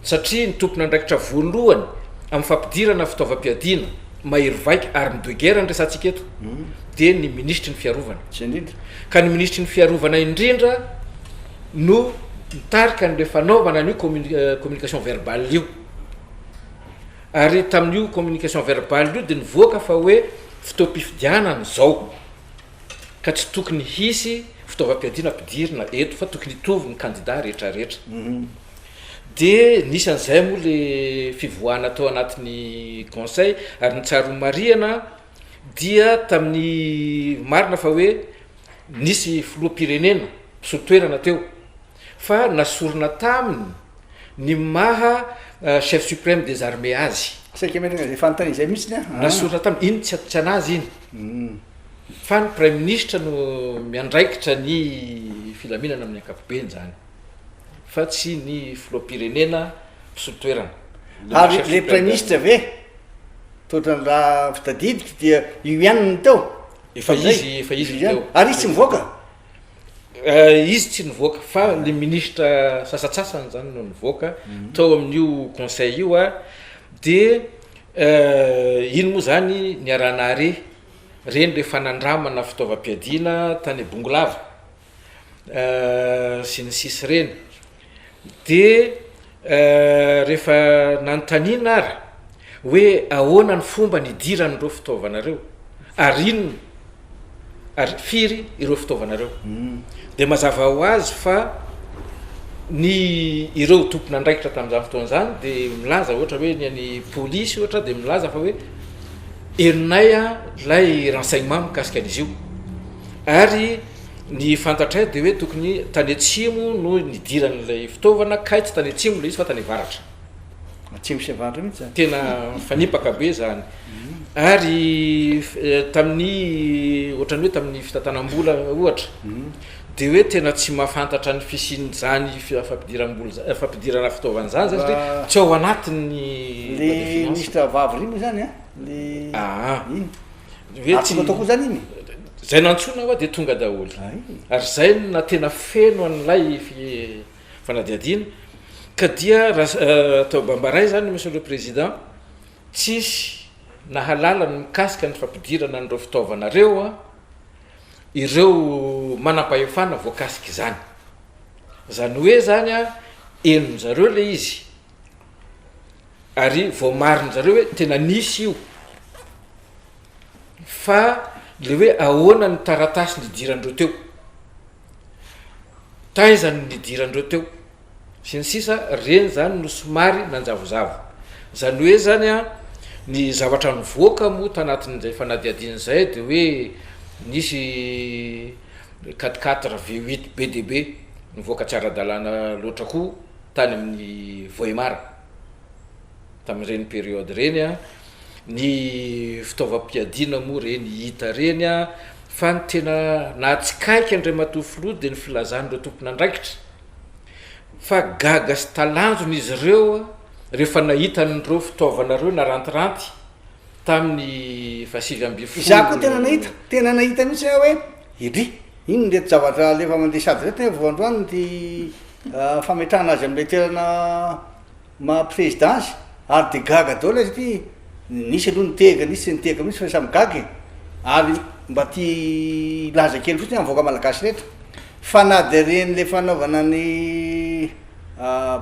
Satria ny tompon'andraikitra voalohany amin'ny fampidirana fitaovam-piadiana mahery vaika, arme de guerre ny resahantsika eto, dia ny minisitry ny fiarovana. Zay indrindra. Ka ny minisitry ny fiarovana indrindra no mitarika an'le fanaovana an'io communication verbale io. Ary tamin'io communication verbale io dia nivoaka fa hoe fotoam-pifidianana izao ka tsy tokony hisy fitaovam-piadiana ampidirina eto fa tokony hitovy ny kandida rehetra rehetra. Dia nisy an'izay moa le fivoahana tao anatin'ny conseil ary ny tsara ho marihana dia tamin'ny marina fa hoe nisy filoham-pirenena mpisolo toerana teo fa nasorina taminy ny maha chef supreme des armées azy. Saika hametraka izay fanontaniana izay mihitsy aho. Nasorina taminy, iny tsy tsy anazy iny. Fa ny praiminisitra no miandraikitra ny filaminana amin'ny ankapobeny zany, fa tsy ny filoham-pirenena mpisolo toerana. Ary le praiminisitra ve, toa ohatran'ny raha fitadidiko dia io ihany no teo? Efa izy, efa izy no teo. Ary izy tsy mivoaka? Izy tsy nivoaka fa le ministra sasatsasany zany no nivoaka tao amin'io conseil io a, de iny moa zany niaraha-nahare reny le fanandramana fitaovam-piadiana tany Bongolava sy ny sisa reny, de rehefa nanontaniana ary hoe ahoana ny fomba nidiran'ireo fitaovana ireo ary inona ary firy ireo fitaovana ireo de mazava ho azy fa ny ireo tompon'andraikitra tamin'izany fotoana izany de milaza ohatra hoe ny an'ny polisy ohatra de milaza fa hoe henonay a ilay renseignement mikasika an'izy io ary Ny fantatray dia hoe tokony tany atsimo no nidiran'ilay fitaovana kay tsy tany atsimo ilay izy fa tany avaratra. Atsimo sy avaratra mihitsy zany. Tena mifanipaka be zany. Ary tamin'ny ohatran'ny hoe tamin'ny fitantanam-bola ohatra dia hoe tena tsy mahafantatra ny fisian'izany fampidiram-bola za- fampidirana fitaovana izany zany satria tsy ao anatin'ny Le loi de finance. ministre vavy ry moa zany an, le Aa. iny. Hoe Ary tonga tao koa zany iny? Zay nantsoina hoa dia tonga daholo. Ary zay no na tena feno an'ilay fanadihadiana. Ka dia raha atao bambaray zany Monsieur le Président, tsisy nahalala ny mikasika ny fampidirana an'ireo fitaovana ireo an, ireo manampahefana voakasik'izany. Zany hoe zany an, henon'zareo le izy, ary voamarin-jareo hoe tena nisy io. Fa le hoe ahoana ny taratasy nidirandreo teo, taiza no nidirandreo teo, sy ny sisa, reny zany no somary nanjavozavo. Zany hoe zany an, ny zavatra nivoaka moa tanatin'izay fanadihadiana izay de hoe nisy quatre quatre V huit be dia be nivoaka tsy ara-dalàna loatra koa tany amin'ny Vohemar tamin'ireny période ireny an, ny fitaovam-piadiana moa ireny hita ireny an, fa ny tena nahatsikaiky Andriamatoa Filoha dia ny filazan'ireo tompon'andraikitra fa gaga sy talanjona izy ireo rehefa nahita an'ireo fitaovana ireo narantiranty tamin'ny faha 19. Izaho koa tena nahita, tena nahita mihitsy aho hoe edry, inona ireto zavatra alefa mandeha sady ireto nefa vao androany ity fametrahana azy amin'ilay toerana maha président azy ary de gaga daholo aho satria nisy aloha nitehaka nisy tsy nitehaka mihitsy fa samy gaga e, ary mba te hilaza kely fotsiny aho ny vahoaka malagasy rehetra fa na de ireny le fanaovana ny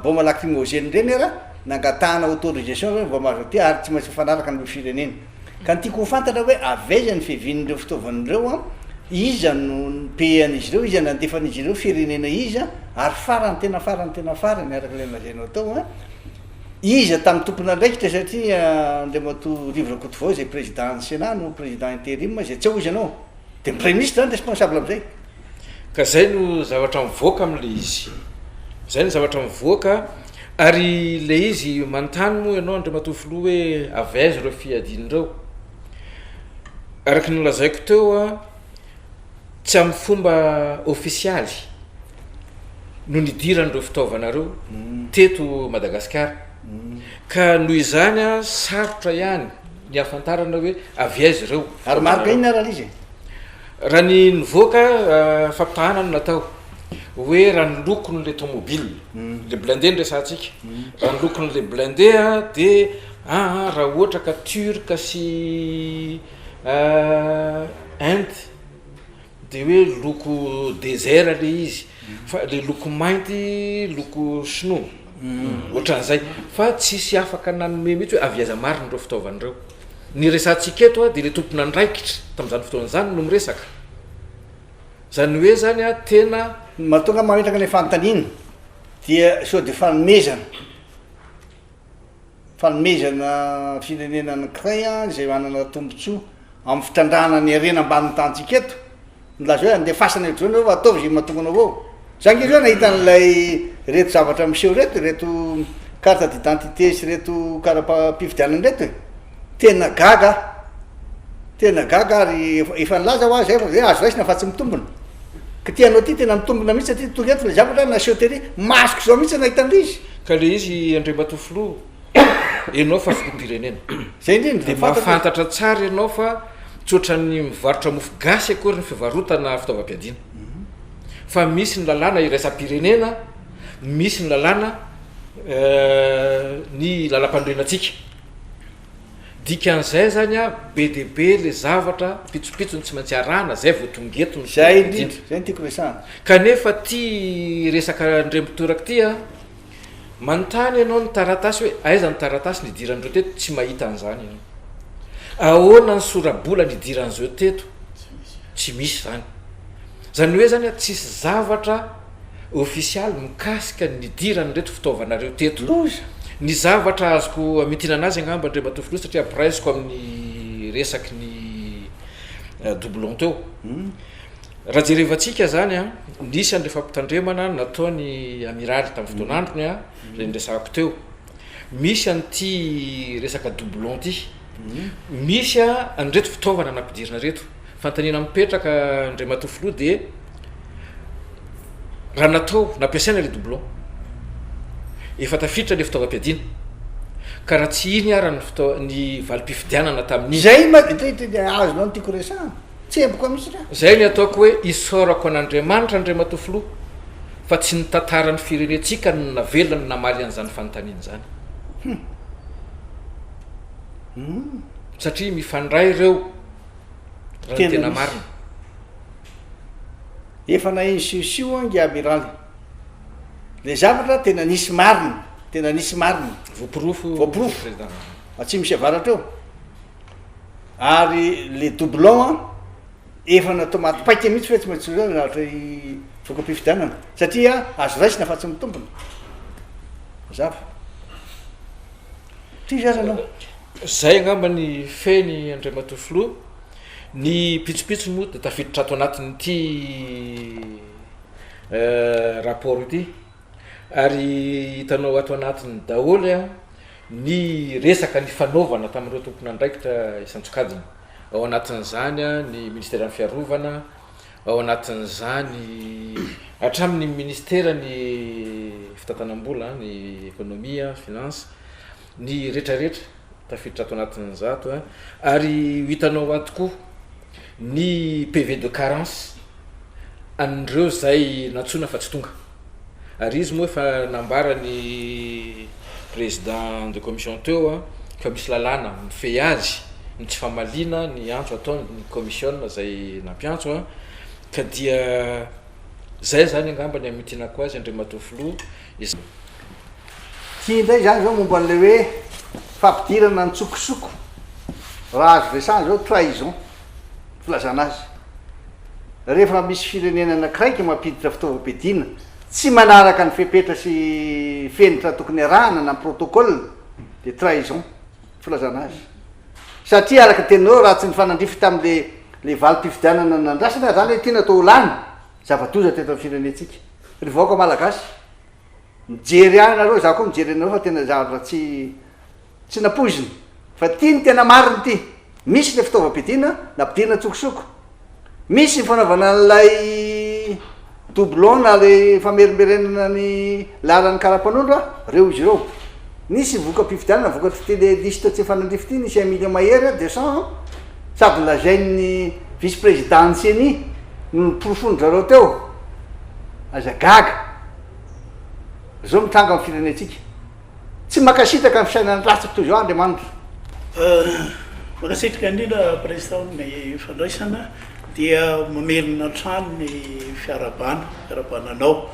Bombe lacrymogène ireny ara nangatahana autorisation zany vao mahazo aty ary tsy maintsy mifanaraka amin'ireo firenena. Ka ny tiako ho fantatra hoe avy aiza ny fiavian'ireo fitaovana ireo an, iza no ni-payer an'izy ireo, iza nandefa an'izy ireo, firenena iza, ary farany tena farany tena farany araka ilay nolazainao tao an, iza tamin'ny tompon'andraikitra satria Andriamatoa Rivo Rakotovao izay président ny Sénat no président intérim izay tsy ao izy ianao, dia ny praiminisitra zany responsable amin'izay. Ka zay no zavatra mivoaka amle izy, zay no zavatra mivoaka ary le izy manontany moa ianao Andriamatoa Filoha hoe avy aiza ireo fiadiana ireo? Araka ny nolazaiko teo an, tsy amin'ny fomba ofisialy no nidiran'ireo fitaovana ireo teto Madagasikara, ka noho izany an sarotra ihany ny hahafantarana hoe avy aiza ireo Ary marika inona ary izy e? Raha ny nivoaka, fampitahana no natao, hoe raha ny lokon'ilay tomobile, le blindé no resahantsika, raha ny lokon'ilay blindé dia aa raha ohatra ka turc sy Inde dia hoe loko désert le izy, fa le loko mainty loko sinoa, ohatran'izay, fa tsisy afaka nanome mihitsy hoe avy aiza marina ireo fitaovana ireo. Ny resahantsika eto dia ilay tompon'andraikitra tamin'izany fotoana izany no miresaka. Izany hoe izany tena. Ny mahatonga ahy mametraka ilay fanontaniana dia sao dia fanomezana, fanomezana firenena anankiray izay manana tombontsoa amin'ny fitrandrahana ny harena ambanin'ny tanintsika eto, Milaza hoe andefasana eto zao nareo fa ataovy izay mahatonga anao ao. Za nge zao nahita an'ilay reto zavatra miseho reto, reto carte d'identité sy reto kara-pifidianana reto e. Tena gaga aho. Tena gaga ary efa nilaza hoa zay fa hoe azo raisina fa tsy mitombina. Ka ty anao ty tena mitombina mihitsy satria tonga eto le zavatra naseho tery masoko zao mihitsy nahita an'ilay izy. Ka le izy Andriamatoa Filoha, Enao fa filoham-pirenena. Zay indrindra. Dia mahafantatra tsara ianao fa tsy ohatran'ny mivarotra mofo gasy akory ny fivarotana fitaovam-piadiana. Fa misy ny lalàna iraisam-pirenena, misy ny lalàna ny lalam-panorenantsika. Dikan'izay zany a, be dia be le zavatra pitsopitsony tsy maintsy arahana zay vao tonga eto ny Zay indrindra, zay no tiako resahana. Kanefa ty resaka Andriambotoraka ty a, Manontany ianao ny taratasy hoe aiza ny taratasy nidiran'ireo teto, tsy mahita an'izany ianao. Ahoana ny sora-bola nidiran'izeo teto, tsy misy izany. Izany hoe izany tsisy zavatra ofisialy mikasika ny nidiran'ireto fitaovana ireo teto. Loza! Ny zavatra azoko amintinana azy angamba Andriamatoa Filoha satria ampiraisiko amin'ny resaky ny doublon teo. Raha jerevantsika zany an, nisy an'ilay fampitandremana nataon'i Amiraly tamin'ny fotoan'androny an, ilay niresahako teo. Misy an'ity resaka doublon ity. Misy an'ireto fitaovana nampidirina ireto. Fanontaniana mipetraka Andriamatoa Filoha dia raha natao, nampiasaina ilay doublon, efa tafiditra ilay fitaovam-piadiana. Ka raha tsy iny ara ny fitao- ny valim-pifidianana tamin'iny. Zay ma- azonao ny tiako resahana. Tsemboka mihitsy ra. Zay ny ataoko hoe isaorako an'Andriamanitra Andriamatoa Filoha fa tsy ny tantaran'ny firenentsika no navelany namaly an'izany fanontaniana izany. Hum. Satria mifandray ireo raha ny tena marina. Efa naheno siosio ange Amiraly. Le zavatra tena nisy marina, tena nisy marina. Voaporofo. Voaporofo. Atsimo sy avaratra eo. Ary le doublon an, efa natao maty paika mihitsy hoe tsy maintsy ho zavatra voka-pifidianana satria azo raisina fa tsy mitombina. Mazava. Tohizo ary ianao. Zay angamba ny fehiny Andriamatoa Filoha. Ny pitsopitsony moa dia tafiditra ato anatin'ity rapport ity. Ary hitanao ato anatiny daholo ny resaka nifanaovana tamin'ireo tompon'andraikitra isan-tsokajiny. Ao anatin'izany ny ministeran'ny fiarovana, ao anatin'izany hatramin'ny ministeran'ny fitantanam-bola, ny ekonomia, finance, ny retraretra tafiditra ato anatin'izato ary ho hitanao ato koa ny PV de carence an'ireo izay nantsoina fa tsy tonga. Ary izy moa efa nambaran'ny président de commission teo fa misy lalàna mifehy azy ny tsy famaliana ny antso ataon'ny commission izay nampiantso ka dia zay zany angamba ny hamintinako azy Andriamatoa Filoha. Ty indray zany zao momba an'ilay hoe fampidirana an-tsokosoko, raha azo resahana zao trahison filazana azy. Rehefa misy firenena anakiraika mampiditra fitaovam-piadiana tsy manaraka ny fepetra sy fenitra tokony arahana na ny protocole dia trahison filazana azy. Satria araka ny teninareo raha tsy nifanandrify tamin'le le valim-pifidianana nandrasana zany hoe tiana atao ho lany, zava-doza teto amin'ny firenentsika. Ry vahoaka malagasy. Mijery ahy nareo, za koa mijery anareo fa tena zavatra tsy tsy nampoizina fa ty ny tena marina ty, misy le fitaovam-piadiana nampidirina an-tsokosoko, misy ny fanaovana an'ilay doublon na le famerimberenana ny laharan'ny karapanondro a, reo izy ireo, nisy voka-pifidianana vokatr'ity le liste tsy mifanandrify ity nisy un million mahery a, deux cent sady nolazain'ny vice président ny ceni no noporofoin-dry zareo teo, aza gaga. Zao mitranga amin'ny firenentsika. Tsy mankasitraka ny fisainan'ny ratsy toy izao Andriamanitra. Mankasitraka indrindra Président ny fandraisana dia mamerina hatrany ny fiarahabana, fiarahabana anao.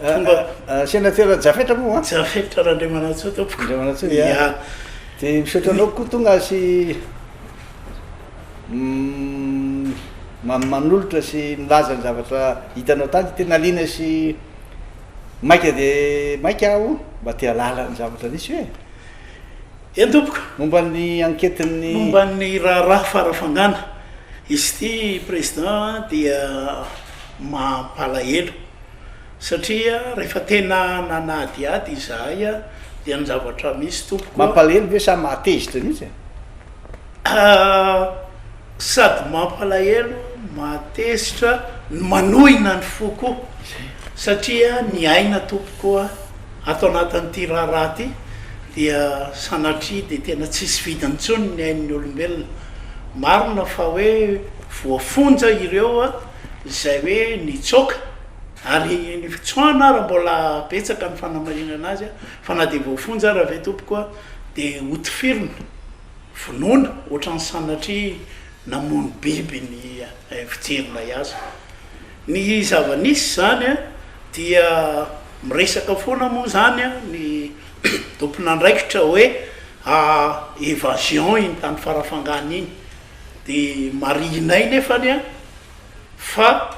Tonga. Sénateur Jafetra moa an? Jafetra Randriamanantsoa tompoko. Randriamanantsoa, ia. Dia misaotra anao koa tonga sy manolotra sy milaza ny zavatra hitanao tany. Tena liana sy Maika dia maika aho mba te hahalala ny zavatra nisy hoe. Eny tompoko. Momba ny enquête-n'ny. Momba ny raharaha Farafangana. Izy ity Président dia mampalahelo satria rehefa tena nanadihady izahay dia ny zavatra misy tompoko. Mampalahelo ve sa mahatezitra mihitsy e? Sady mampalahelo, mahatezitra, no manohina ny fo koa satria ny aina tompoko a, ato anatin'ity raharaha ity dia sanatria dia tena tsisy vidiny intsony ny ain'ny olombelona. Marina fa hoe voafonja ireo izay hoe nitsoaka ary ny fitsoahana ara mbola betsaka ny fanamarinana azy fa na dia voafonja ara ve tompoko a dia hotifirina. Vonoina, ohatran'ny sanatria namono biby ny fijerinay azy. Ny zava-nisy izany dia miresaka foana moa izany ny tompon'andraikitra hoe évasion iny tany Farafangana iny. Dia marihinay nefany fa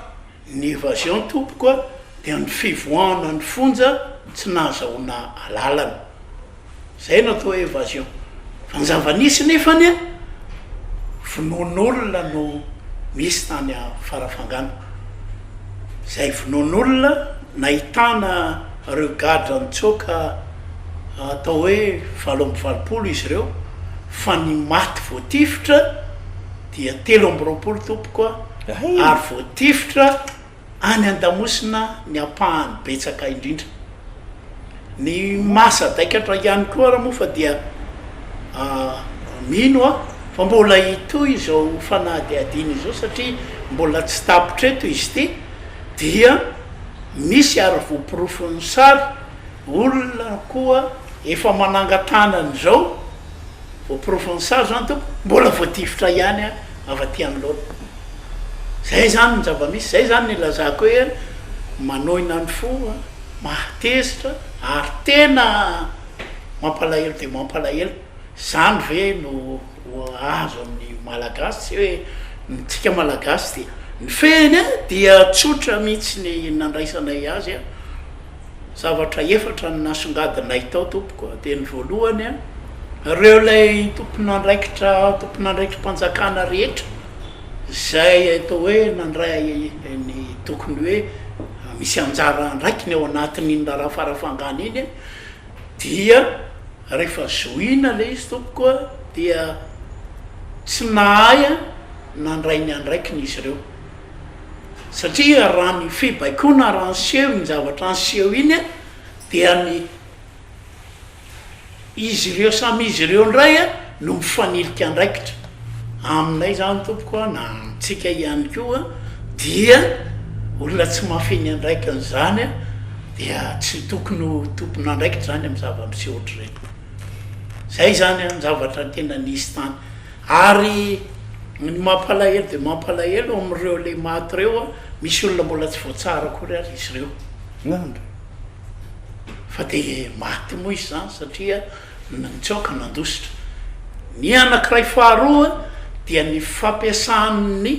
Ny évasion tompoko a dia ny fivoahana ny fonja tsy nahazahoana alalana. Zay no atao hoe évasion. Fa ny zava-nisy nefany a, vonoan'olona no misy tany Farafangana. Zay vonoan'olona nahitana ireo gadra nitsoaka atao hoe 88 izy ireo fa ny maty voatifitra dia 23 tompoko a. ary voatifitra any an-damosina ny ampahany betsaka indrindra. Ny mahasadaikatra ihany koa ary moa fa dia mino aho fa mbola hitohy izao fanadihadiana izao satria mbola tsy tapitra eto izy ity dia misy ary voaporofon'ny sary olona koa efa manangan-tanana izao Voaporofon'ny sary zany tompoko, mbola voatifitra ihany avy aty anoloana. Zay zany ny zava-misy, zay zany ny ilazako hoe manohina ny fo, mahatezitra ary tena mampalahelo dia mampalahelo. Zany ve no ho azo amin'ny. Malagasy, tsy hoe ny tsika Malagasy dia ny fehiny dia tsotra mihitsy ny nandraisanay azy. Zavatra efatra no nasongadinay tao tompoko, dia ny voalohany, ireo ilay tompon'andraikitra, tompon'andraiki-panjakana rehetra izay atao hoe nandray ny tokony hoe misy anjara andraikiny ao anatin'iny raharaha Farafangana iny dia rehefa zohiana ilay izy tompoko dia tsy nahay nandray ny andraikiny izy ireo. Satria raha ny fibaikoana raha niseho iny zavatra niseho iny dia ny izy ireo samy izy ireo indray no mifanilika andraikitra. Aminay izany tompoko a, na amintsika ihany koa dia olona tsy mahafehy ny andraikiny izany dia tsy tokony ho tompon'andraikitra izany amin'ny zava-miseho ohatr'ireny. Izay izany ny zavatra tena nisy tany. Ary ny mampalahelo dia mampalahelo amin'ireo le maty ireo an, misy olona mbola tsy voatsara akory ary izy ireo. Nandry. Fa dia maty moa izy izany satria nitsoaka nandositra. Ny anankiray faharoa dia ny fampiasan'ny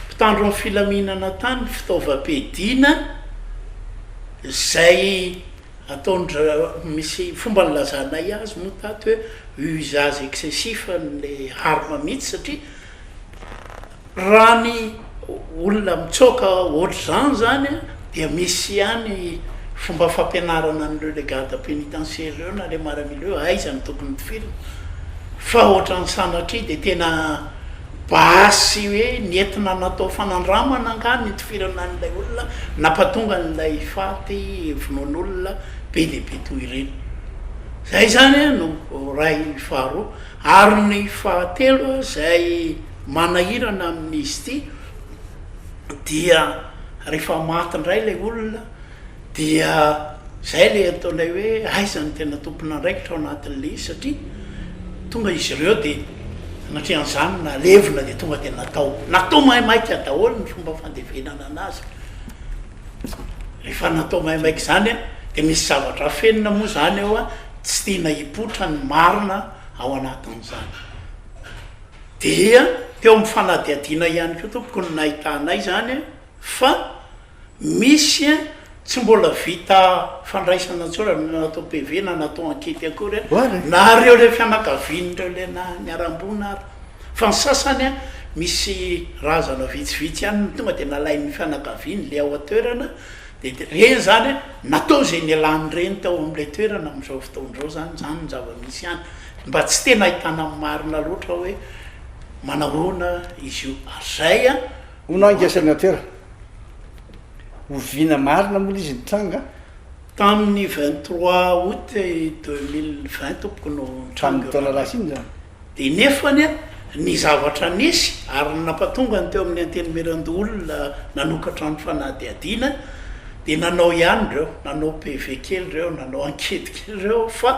mpitandro ny filaminana tany fitaovam-piadiana izay Ataon-dry misy fomba nilazanay azy moa tato hoe usage excessif an'ilay arme mihitsy satria raha ny olona mitsoaka ohatr'izany zany dia misy ihany fomba fampianarana an'ireo le garde pénitentiaire ireo na le maramila ireo aiza no tokony tifirina fa ohatran'ny sanatria dia tena Basy hoe nentina natao fanandramana angaha nitifirana an'ilay olona nampatonga an'ilay faty vonoan'olona be dia be toy ireny. Izay izany no iray faharoa. Ary ny fahatelo izay manahirana amin'izy ity dia rehefa maty indray ilay olona Dia izay ilay ataonay hoe aiza no tena tompon'andraikitra ao anatin'ilay izy satria tonga izy ireo dia anatrehan'izany nalevina dia tonga dia natao natao maimaika daholo ny fomba fandevenana anazy. Rehefa natao maimaika izany an, dia misy zavatra afenina moa izany ao an, tsy tiana hipoitra ny marina ao anatin'izany. Dia teo amin'ny fanadihadiana ihany koa tompoko no nahitanay izany an, fa Misy tsy mbola vita fandraisana an-tsoratra na natao PV na natao ankety akory na ireo ilay fianakavian'ireo ilay niharam-boina ary fa ny sasany misy razana vitsivitsy ihany no tonga dia nalain'ny fianakaviany ilay ao an-toerana dia ireny izany natao izay nialan'ireny tao amin'ilay toerana amin'izao fotoana izao izany, izany ny zava-misy any mba tsy tena ahitana ny marina loatra hoe manahoana izy io ary izay an. Hono aho ingahy Sénateur, oviana marina moa ilay izy nitranga? Tamin'ny 23 août 2020 tompoko no nitranga io. Tamin'ny taona lasa iny izany? Dia nefany ny zavatra nisy ary ny nampatonga ny teo amin'ny Antenimierandoholona nanokatra ny fanadihadiana dia nanao ihany ireo, nanao PV kely ireo, nanao ankety kely ireo fa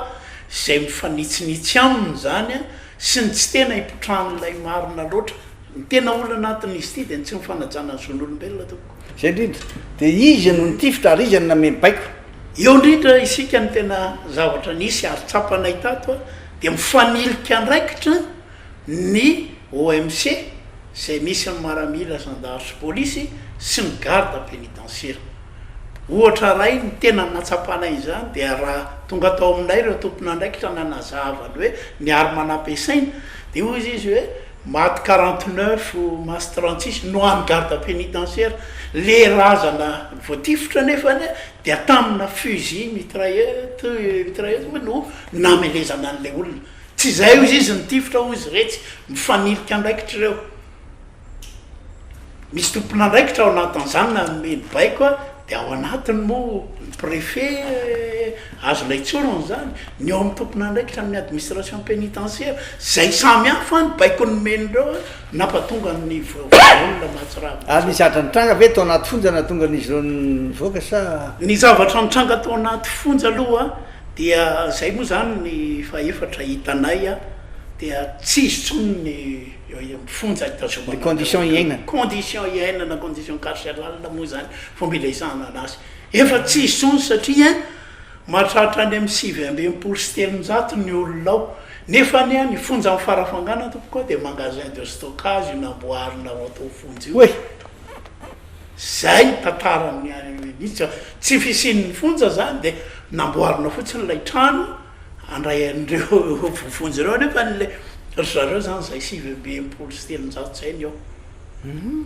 izay mifanitsinitsy aminy izany sy ny tsy tena ipotrahan'ilay marina loatra Ny tena olana anatin'izy ity dia ny tsy mifanajana ny zon'olombelona tompoko. Izay indrindra. Dia iza no nitifitra ary iza no nameno baiko? Eo indrindra isika ny tena zavatra nisy ary tsapanay tato dia mifanilika andraikitra ny OMC izay misy ny maramila, zandary sy polisy sy ny garde pénitentiaire. Ohatra iray ny tena nahatsapanay izany dia raha tonga tao aminay ireo tompon'andraikitra nanazava ny hoe ny arme nampiasaina dia hoy izy hoe Maty 49 maty 36 no any garde pénitentiaire, le razana voatifitra nefany dia tamina fusil mitraillette mitrailleuse moa no namelezana an'ilay olona, tsy izay hozy izy nitifitra hozy iretsy, mifanilika andraikitra ireo. Misy tompon'andraikitra ao anatin'izany nanome ny baiko dia ao anatiny moa ny préfet azonay tsorina izany, ny eo amin'ny tompon'andraikitra amin'ny administration pénitentiaire, izay samy hafa ny baiko nomen'ireo nampatonga ny voaolona mahatsiravina. Ary nisy zavatra nitranga ve tao anaty fonja nahatonga an'izy ireo nivoaka sa? Ny zavatra nitranga tao anaty fonja aloha dia izay moa izany ny fahefatra hitanay dia tsy izy intsony ny Eo amin'ny fonja hitazomana Ny condition iainana. Condition iainana, condition carcérale moa izany fomba ilazana anazy. Efa tsy hisy intsony satria mahatratra any amin'ny 369 ny olona ao. Nefa anie ny fonjan'i Farafangana tompoko a dia magasin de stockage io namboarina ao atao fonja io e! Zay ny tantaran'ny mihitsy fa tsy fisian'ny fonja zany dia namboarina fotsiny ilay trano handray an'ireo voafonja ireo nefa le ry zareo zany zay 369 zay ny eo.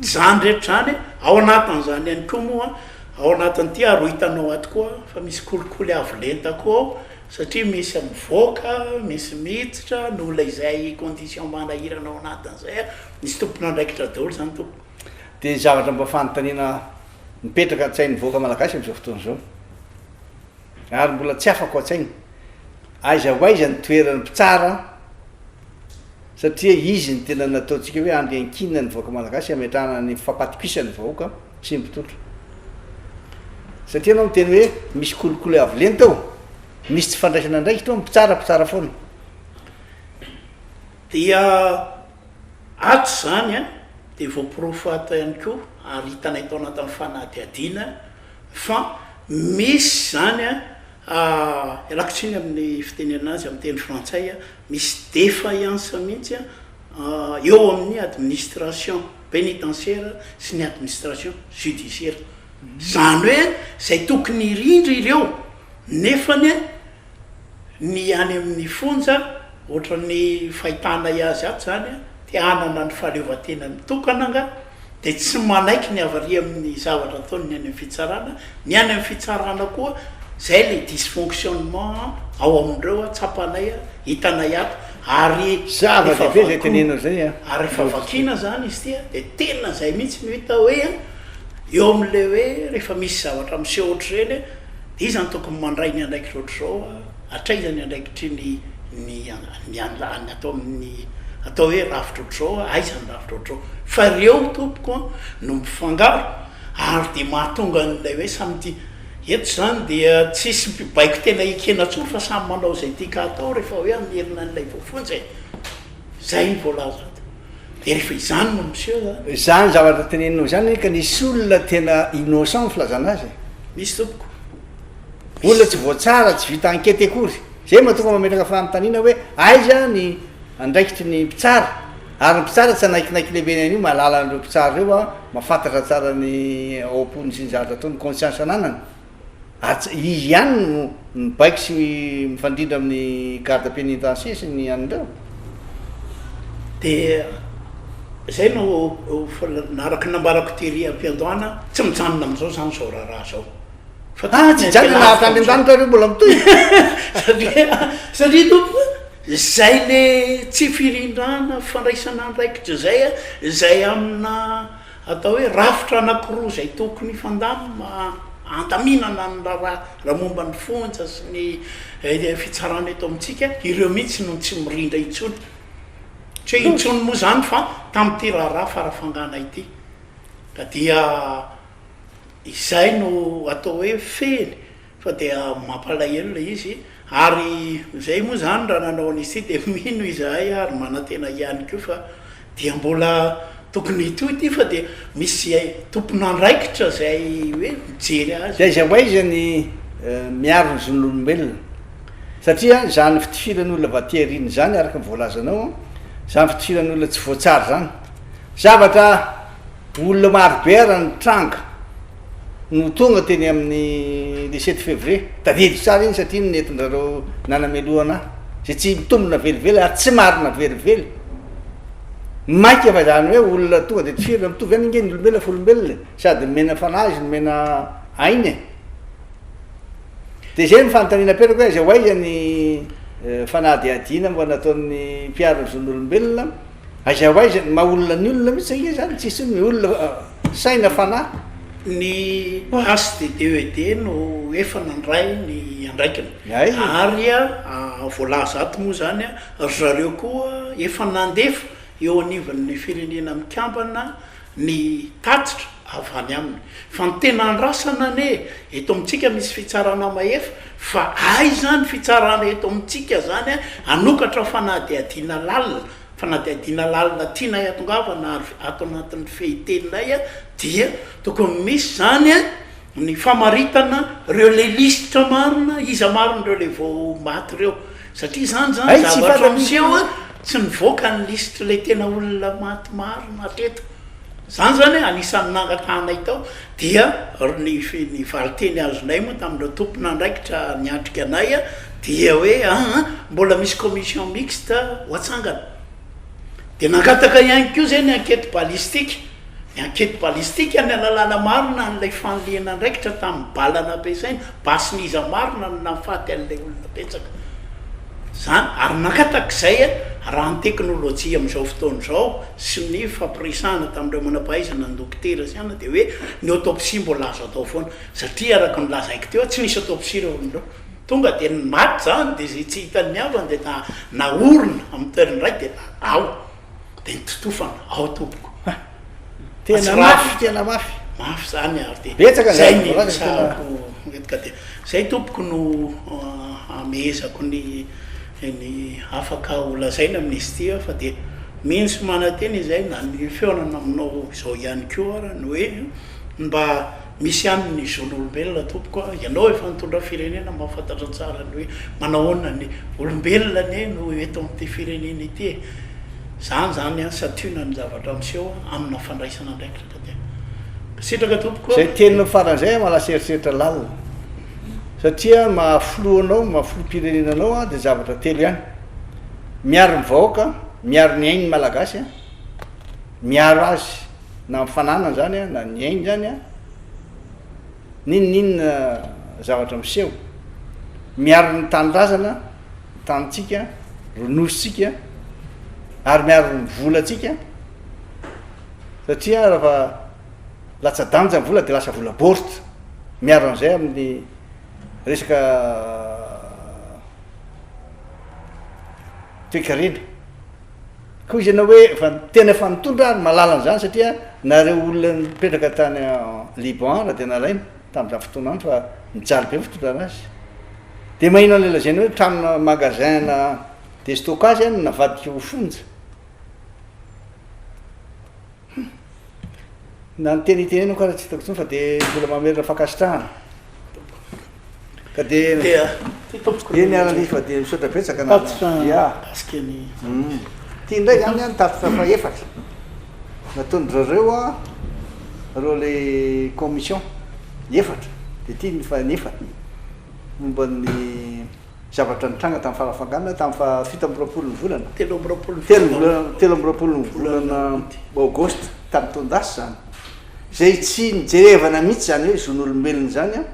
Zany rehetra zany ao anatin'izany ihany koa moa ao anatin'ity ary ho hitanao ato koa fa misy kolikoly avo lenta koa ao Satria misy mivoaka, misy miditra, ny olona izay condition manahirana ao anatin'izay, misy tompon'andraikitra daholo izany tompoko. Dia ny zavatra mba fanontaniana mipetraka an-tsain'ny vahoaka malagasy amin'izao fotoana izao, ary mbola tsy afako an-tsaina, aiza ho aiza ny toeran'ny mpitsara, satria izy no tena nataontsika hoe andry iankinana ny vahoaka malagasy hametrahana ny fampatokisan'ny vahoaka sy ny mpitondra. Satria ianao miteny hoe misy kolikoly avo lenta ao, misy tsy fandraisana andraikitra ao, mpitsara mpitsara foana. Dia ato izany an, dia voaporofo ato ihany koa ary hitanay tao anatin'ny fanadihadiana fa misy izany an, ialako tsiny amin'ny fitenenana azy amin'ny teny frantsay, misy défaillance mihitsy eo amin'ny administration pénitentiaire sy ny administration judiciaire. Izany hoe izay tokony hirindra ireo nefany ny any amin'ny fonja ohatran'ny fahitanay azy ato izany te hanana ny fahaleovantenany mitokana angaha dia tsy manaiky ny avy ary amin'ny zavatra ataony ny any amin'ny fitsarana, ny any amin'ny fitsarana koa izay le dysfonctionnement ao amin'ireo tsapanay hitanay ato ary rehefa Zava-dehibe izay tenenao izay an. Ary rehefa vakiana izany izy ity dia tena izay mihitsy no hita hoe eo amin'ilay hoe rehefa misy zavatra miseho ohatr'ireny dia iza no tokony mandray ny andraikitra ohatr'izao, hatraiza ny andraikitry ny ny ny ny atao amin'ny atao hoe rafitra ohatr'izao, aiza ny rafitra ohatr'izao. Fa ireo tompoko an no mifangaro ary dia mahatonga an'ilay hoe samy tia, eto izany dia tsisy mpibaiko tena ekena intsony fa samy manao izay tiaka atao rehefa hoe hamerina an'ilay voafonja e. Izay no voalaza ato. Dia rehefa izany no miseho zany. Izany zavatra teneninao izany anie ka nisy olona tena innocent ny filazana azy e. Misy tompoko. Olona tsy voatsara, tsy vita enquête akory. Zay mahatonga mametraka fanontaniana hoe aiza ny andraikitry ny mpitsara? Ary ny mpitsara tsy hanaikinaiky lehibe an'io, mahalala an'ireo mpitsara ireo an, mahafantatra tsara ny ao am-pony sy ny zavatra ataony, conscience ananany. Ary tsy, izy ihany no mibaiko sy mifandrindra amin'ny garde pénitencier sy ny an'ireo. Dia izay no araka ny nambarako tery am-piandohana, tsy mijanona amin'izao izany izao raharaha izao. Fa ah, tsy hijanona na hatrany an-danitra ireo mbola mitohy. Satria, satria tompoko, izay le tsy firindrana fandraisana andraikitra izay, izay amina Atao hoe rafitra anankiroa izay tokony hifandamina handaminana ny raharaha raha momba ny fonja sy ny fitsarana eto amintsika, ireo mihitsy no tsy mirindra intsony. Tsy hoe intsony moa izany fa tamin'ity raharaha Farafangana ity. Ka dia izay no atao hoe fehiny. Fa dia mampalahelo ilay izy, ary izay moa izany raha nanao an'izy ity dia mino izahay ary manantena ihany koa fa dia mbola tokony hitohy ity fa dia misy tompon'andraikitra izay hoe mijery azy. Dia aiza ho aiza ny miaro ny zon'olombelona? Satria izany fitifiran'olona avy aty aoriana izany araka ny voalazanao, izany fitifiran'olona tsy voatsara izany, zavatra Olona maro be ara nitranga no tonga teny amin'ny le sept février, tadidiko tsara iny satria iny nentin-drareo nanamelohana ahy, izay tsy mitombina velively ary tsy marina velively, maika fa izany hoe olona tonga de tifirina, mitovy ihany ange ny olombelona fa olombelona e, sady nomena fanahy izy nomena aina e, de zay ny fanontaniana apetrako hoe aiza ho aiza ny fanadihadiana mba nataon'ny mpiaro ny zon'olombelona. Aiza ho aiza ny maha olona ny olona mihitsy ange zany tsisy ny olona saina fanahy. Ny HDDED no efa nandray ny andraikiny ary voalaza ato moa izany ry zareo koa efa nandefa eo anivon'ny firenena mikambana ny tatitra avy any aminy. Fa ny tena andrasana anie eto amintsika misy fitsarana mahefa fa aiza ny fitsarana eto amintsika zany hanokatra fanadihadiana lalina, fanadihadiana lalina tianay hatongavana ary ato anatin'ny fehiteninay dia tokony misy zany ny famaritana ireo le lisitra marina, iza marina ireo le vao maty ireo. Satria izany zany Hay tsy zavatra fantatry ny miseho olona. an, tsy nivoaka ny lisitr'ilay tena olona maty marina hatreto. Izany zany anisan'ny nangatahanay tao dia ny ny valinteny azonay moa tamin'ireo tompon'andraikitra niatrika anay dia hoe aa mbola misy commission mixte ho atsangana. Dia nangataka ihany koa izay ny enquête balistique. Ny enquête balistique ny ahalalana marina an'ilay fanilihana andraikitra tamin'ny bala nampiasaina, basin'iza marina no nahafaty an'ilay olona betsaka. Izany, ary nangataka izay raha ny teknolojia amin'izao fotoana izao sy ny fampiresahana tamin'ireo manam-pahaizana, ny dokotera sy anona dia hoe ny autopsie mbola azo atao foana. Satria araka ny lazaiko teo, tsy nisy autopsie ireo olona ireo. Tonga dia ny maty izany dia izay tsy hitan'ny havany dia na naorina amin'ny toerana iray dia ao. Dia nitotofana ao tompoko. Ha! Tena mafy, tena mafy. Mafy izany ary dia Betsaka ny izay zavatra ny voalaza tena. resahako eto ka dia izay tompoko no amehezako ny ny afaka ho lazaina amin'izy ity fa dia mino sy manantena izay na ny fihaonana aminao izao ihany koa ara ny hoe mba Misy ihany ny zon'olombelona tompoko a! Ianao efa nitondra firenena mahafantatra tsara ny hoe manahoana ny olombelona anie no eto amin'ity firenena ity e! Zany zany an santionany ny zavatra miseho amina fandraisana andraikitra ka dia mankasitraka tompoko a! Zay teninao farany zay mahalasa eritreritra lalina satria maha filoha anao maha filoham-pirenena anao a dia zavatra telo ihany miaro ny vahoaka miaro ny ain'ny malagasy a miaro azy na ny fananany zany an, na ny ainy zany an, n'inon'inona zavatra miseho, miaro ny tanindrazana, ny tanintsika, ry nosintsika, ary miaro ny volantsika, satria raha fa latsa-danja ny vola de lasa vola baoritra, miaro an'izay amin'ny resaka toekarena. Koa izy ianao hoe efa tena efa nitondra ary mahalala an'izany satria nareo olona nipetraka tany Liban raha dia nalaina tamin'izany fotoana any fa nijaly be ny fitondrana azy. Dia maheno an'ilay lazaina hoe tranona magasin na de stockage any navadika ho fonja. Hum. Na ny teny itenenako ara tsy hitako intsony fa dia mbola mamerina fankasitrahana. Ka dia Dia ty tompoko eny ara le fa dia misaotra betsaka na Tatitra ya. mikasika ny Hum. Ty indray zany an tatitra fahefatra nataon-dry zareo an reo le commission efatra dia ty ny fahenefany momba ny Zavatra nitranga tamin'ny Farafangana tamin'ny faha 27 ny volana. 23 ny Telo volana, 23 ny volana aogositra tamin'ny taon-dasa izany. Izay tsy nijerevana mihitsy izany hoe zon'olombelona izany an,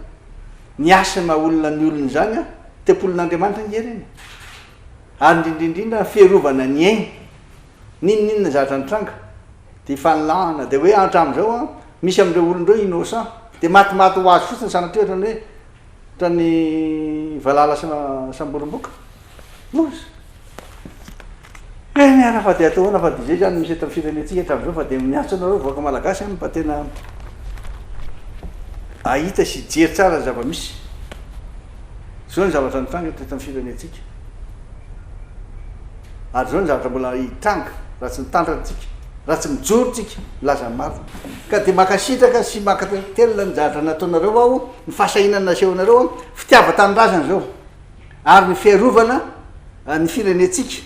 ny asa maha olona ny olona izany an, tempolin'Andriamanitra ange ireny e. Ary indrindra indrindra ny fiarovana ny aina. N'inon'inona zavatra nitranga dia ifanilahana dia hoe hatramin'izao an, misy amin'ireo olona ireo innocent dia matimaty ho azy fotsiny sanatria ohatran'ny hoe Ohatran'ny valala samborim-boka. Loza. Eny ara fa dia atao ahoana fa dia izay izany misy eto amin'ny firenentsika hatramin'izao fa dia miantso anareo vahoaka malagasy an mba tena hahita sy hijery tsara ny zava-misy. Izao ny zavatra nitranga teto amin'ny firenentsika. Ary izao ny zavatra mbola hitranga raha tsy mitandrina tsika, raha tsy mijoro tsika milaza ny marina. Ka dia mankasitraka sy mankatelina ny zavatra nataonareo aho, ny fahasahiana nasehonareo an, fitiavan-tanindrazana izao, ary ny fiarovana ny firenentsika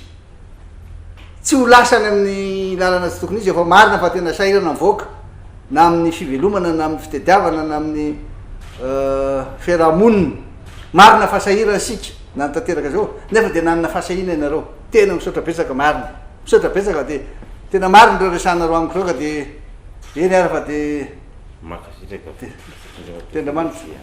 tsy ho lasa any amin'ny lalana tsy tokony izy, efa marina fa tena sahirana ny vahoaka na amin'ny fivelomana na amin'ny fitediavana na amin'ny fiaraha-monina, marina fa sahirana isika na ny tanteraka izao nefa dia nanana fahasahiana ianareo, tena misaotra betsaka marina, misaotra betsaka dia tena marina ireo resahanareo amiko ireo ka dia eny ary fa dia Mankasitraka Tendra manitra.